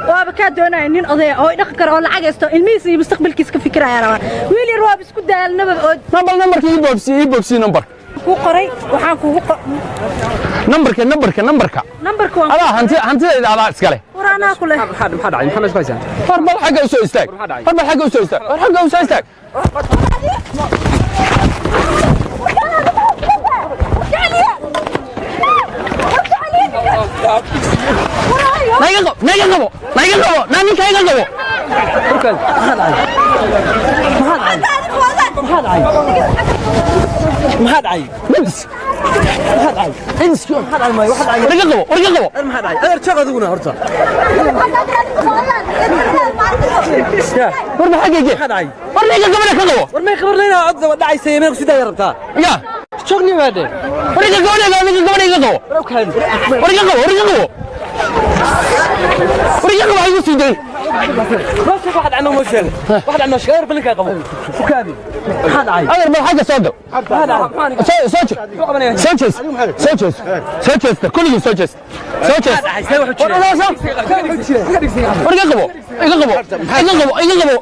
Waaba kaa doonaya nin odaya oo dhaqi karo oo lacag haysto, ilmihiisa iyo mustaqbalkiisa ka fikiraya rabaa. Wiil yar waaba isku daalnaba oo Bal nambarka ii boobsi, ii boobsi nambarka. Kuu qoray, waxaan kugu Nambarka, nambarka, nambarka. Nambarka waan Adaa hanti, hantidayda adaa iskale. War anaa ku leh. Maxaa dhacay? Maxaa meesha ku haysaan? War bal xagga u soo istaag, war bal xagga u soo istaag, war xagga u soo istaag. Naiga qabo, naiga qabo, naiga qabo, naa ninka iga qabo. Maxaa dhacay? Midis. Maxaa dhacay? Midis. Maxaa dhacay? Maayo, waxa dhacay? War iga qabo, war iga qabo. Maxaa dhacay, adeer? Joog adiguna horta. War ma xagga Maxaa dhacay? War ninka gabadha ka qabo. War may khabarnayna, cod daba dhacaysa meel ku sidaa rabtaa. Ya. Joogni baade. War ninka gabadha, ninka gabadha iga qabo. War kaadi. War iga qabo, war iga qabo, war iga qabo, ha igu sii dayn. Ma sheeg waxa dhacay, noo sheeg waxa dhacay, noo sheeg adeer, balinka qabo, u kaadi. Maxaa dhacay? Adeer, bal xagga soo gal. Maxaa dhacay? Soo soo soo jees, soo jees, soo jeesta, kulligii soo jeesta, soo jees. War iga qabo, iga qabo, iga qabo, iga qabo.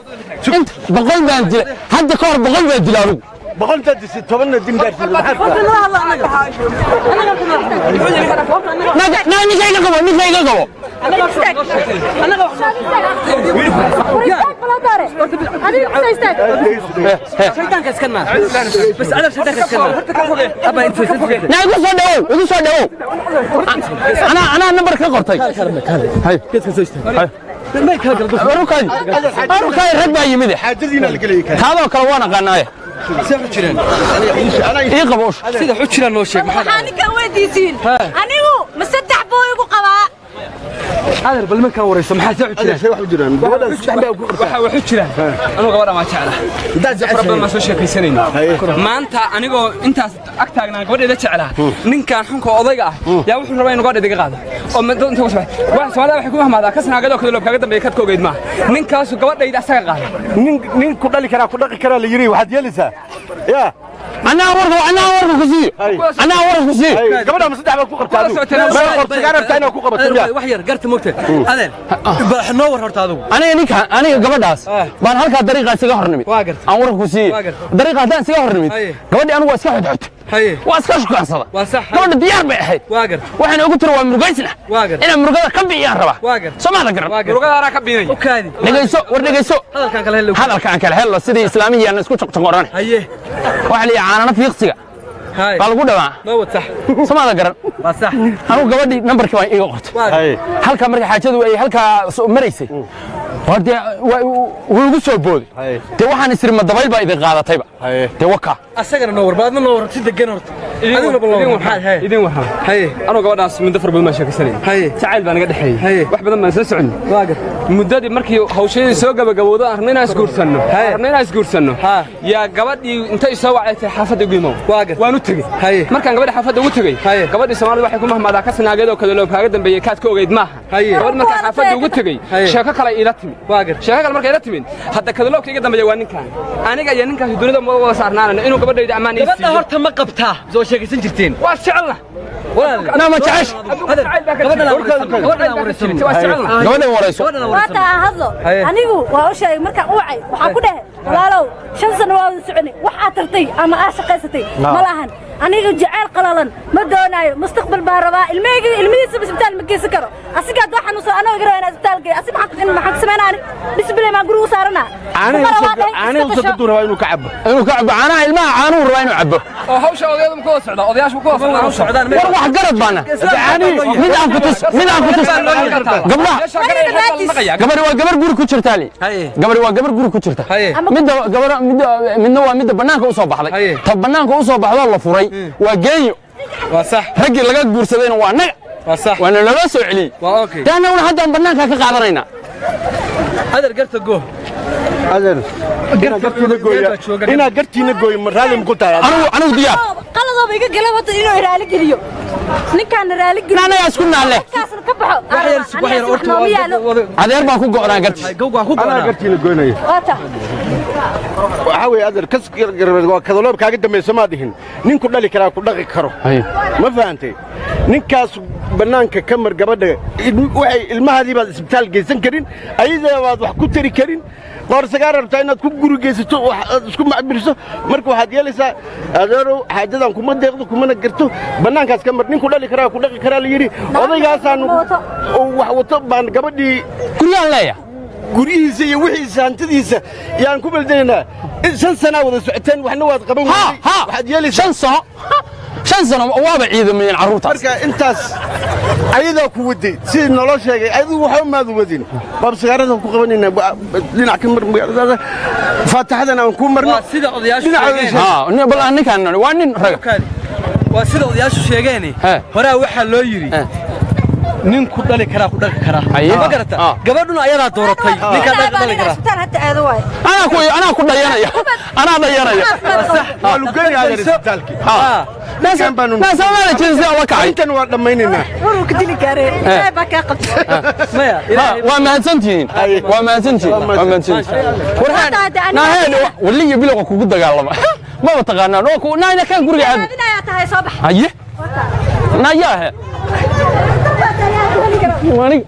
Inta 100 baan dilay hadda ka hor, 100 baan dilay anugu. Boqol intaad disay tobanna dimdaarsiiso maxaad Na ninka iga qabo, ninka iga qabo. Shaydaanka iska naar bas adeer, shaydaanka iska naar abba inta. Na igu soo dhawow, igu soo dhawow. Anaa nambar ka qortay. Hay. Geedka soo istaag. May kala kala. Arukaay, arukaay, rag baa yimid. Xaajadiina la gelay ka. Taadoo kale waan aqaanaaye. See xu jireen? Ii qabo ush. Sida xu jiraan noo sheeg, maxaa? Waxaa ninkan weydiisiin, anigu ma saddex buu igu qabaa? Adeer, bal markaan warayso, maxaa see xu jiraan? Say wax u jiraan, gabadhan saddex baa ku qabtaa. Waxa waxu jiraan, anuu gabadhan waa jeclaa, fara badan baan soo sheekaysanayna. Maanta anigoo intaas ag taagnaa gabadheeda jeclaa, ninkan xunka odayga ah yaa wuxuu rabaa inuu gabadheeda iga qaado oo inta ku soo wax. Soomaalida waxay ku mahmaadaa ka sanaagadoo kale loob kaaga dambeeya kadka ogeyd maaha. Ninkaasu gabadhayda asaga qaada. Nin ku dhali karaa ku dhaqi karaa la yiri, waxaad yeelaysaa yaa? Anaa warka ku siiyo, anaa warka ku siiyo. Gabadha ma saddex baa ku qabtaa adigu? Ma qorsigaa rabtaa inaad ku qabato miyaa? Wax yar garta mogta adeer, bal noo war horta adigu. Aniga ninka, aniga gabadhaas baan halkaa dariiqa isaga hor nimid. Waa gartay. Aan warka ku siiyey. Waa gartay. Dariiqa haddaan isaga hor nimid, gabadhii anigu waa iska xodxod, waa iska shukaansada. Waa sax. Gabadha diyaar bay ahayd. Waa gartay. Waxayna ugu tiri waa murugaysna, Waa gartay. inaan murugada ka bixiyaan rabaa. Waa gartay. Soo maada garan? Waa gartay. Murugada anaa ka biinay. U kaadi. Dhegayso, war dhegayso. Hadalkan kala hello. Hadalka aan kala hello, sidii islaamiyana isku joqjoqoran. Waxa la yidhi caanana fiiqsiga baa lagu dhawaa. Noo wad, sax. Soo maada garan? Waa sax. Anigu gabadhii nambarkii baan iiga qortay. Waa halkaa marka xaajadu ay halkaa maraysay, waa dee wuu igu soo booday. Dee waxaan isiri ma dabayl baa idin qaadatayba. Dee wakaa. Asagana noo war, baadna noo war, si degan horta adiguna bal noo war, maxaad haye? Idin warrama. Anuu gabadhaas muddo fara badan baan sheekaysanayay. Jacayl baa naga dhexeeyey. Wax badan baan soo soconnay. Waa gartay. Muddadii markii hawshadii soo gabagabowdo, aan rabno inaan isguursanno, rabno inaan isguursanno, yaa gabadhii intay soo wacday tiri xaafadda igu imow. Waa gartay. Waan u tegey. Markaan gabadhi xaafadda ugu tegey, gabadhii Soomaalida waxay ku mahmaadaa ka sanaageed oo kale loo kaaga dambeeyey kaad ka ogeyd maaha. Gabadh markaan xaafadda ugu tegey, sheeko kale iila timid. Waa gartay. Sheeko kale markay ila timid, hadda kadaloobka iga dambeeya waa ninkan. Aniga iyo ninkaasi dunida ma wada saarnaanayno inuu gabadhayda ammaan ii Gabadha siiyo. horta ma qabtaa soo sheekaysan jirteen? Waa jecelna. Walaal. Na ma jecesh? Gabadhan aan waraysan. Waa jecelna. Gabadha warayso. Gabadhan aan Waata waraysan. aan hadlo. Anigu waa u sheegay markaan u wacay, waxaa ku dhehe, walaalow, 5 sano waa wada soconay, wax aad tartay ama aad shaqaysatay ma lahan. Aniga jacayl qalalan ma doonaayo, mustaqbal baa rabaa. Ilmahayga ilmihiisa isbitaal ma geysan karo. Asiga hadduu xanuunsan anoo iga rabaa inaan isbitaal geeyo, asi maxaan ku samaynaani? Bisbile maan guriga u saaranaa? Caanaha usoo gaduu rabaa inuu ka cabo. Inuu ka cabo caanaha ilmaha, caanuhu rabaa inuu cabo. Oo hawsha odayadu ma ku wada socdaa? Odayaashu ku wada socdaan hawsha. Socdaan. War wax garad baana. Mid aan ku tus, mid aan ku tus. Gabdhaha, gabadhi waa gabar guri ku jirtaa li. Gabadhi waa gabar guri ku jirta. Midda gabar midda midna waa midda banaanka u soo baxday. Ta banaanka u soo baxdoo la furay waa geeyo. Waa sax. Raggii laga guursadayna waa naga. Waa sax. Waana naloo soo celiyey. Waa okay. Dee annaguna haddaan banaanka ka qaadanaynaa. Adeer, garta go. Adeer, inaad gartiina gooya, inaad gartiina gooyo, ma raalli ma ku tahay? Anigu diyaar. Qaladooba iga gala wata inuu raali geliyo ninkaana raali geliyo. Annagaa isku naalle. Kaasna ka baxo. Wax yar, wax yar horta. Nooma yaalo. Adeer baan ku go'naa gartiis. Gowga ku Anaa go'naa. gartiina goynaya. Waata. Waxaa weeye adeer, kas garbeed waa kadaloob kaaga dambaysa maa dhihin. Nin ku dhali karaa ku dhaqi karo. Ma fahantay? Ninkaas bannaanka ka mar gabadha, waxay ilmahaadii baad isbitaal geysan karin, ayada baad wax ku tari karin, qoorsagaar rabtaa inaad ku guri geysato, wax aad isku macbiriso. Marka waxaad yeelaysaa, adeerow, xaajadan kuma deeqdo kumana garto. Bannaankaas ka mar. Nin ku dhali karaa ku dhaqi karaa la yidhi. Odaygaasaan oo wax wato baan gabadhii Guryaan leeya. Guryihiisa iyo wixiisa, hantidiisa yaan ku beldelaynaa. 5 sanaa wada socoteen, waxna waad qaban ha weyday. Ha. Waxaad yeelaysaa 5 sano, 5 sano waaba ciidamayeen carruurtaas. Marka intaas ayadaa ku waday sidii naloo sheegay, adigu waxba maadu wadin. Baab sigaaradan ku qabanaynaa, dhinac ka mar magaaladaada, faataxadan aan ku marno. Waa sida odayaashu Dhinaca sheegeen. Ha, bal aan ninkaan waa nin raga. Kaadi. Waa sida odayaashu sheegeen. Horaa waxaa loo yidhi nin ku dhali karaa ku dhaqi karaa. Ma garata? Gabadhuna ayadaa dooratay ninkaa dhaqi dhali karaa. Isbitaal hadda aado waay. Anaa ku dhayanaya, anaa dhayanaya. Waa lugeynaya adeer isbitaalkii. Ninkan baanu Naa Soomaaliya jinsi la kacay. Intan waa dhammaynaynaa. Waruu ka dili gaaree, ilaahay baa kaa qabtay. Maya. Waa mahadsantihiin, waa mahadsantihiin, waa mahadsantihiin. Warhaan. Naaheen waliyo bilowga kugu dagaalama maba taqaanaan oo ku naayna kan guriga aad Raadinayaa tahay, soo bax. Haye, naayaa he. Aniga.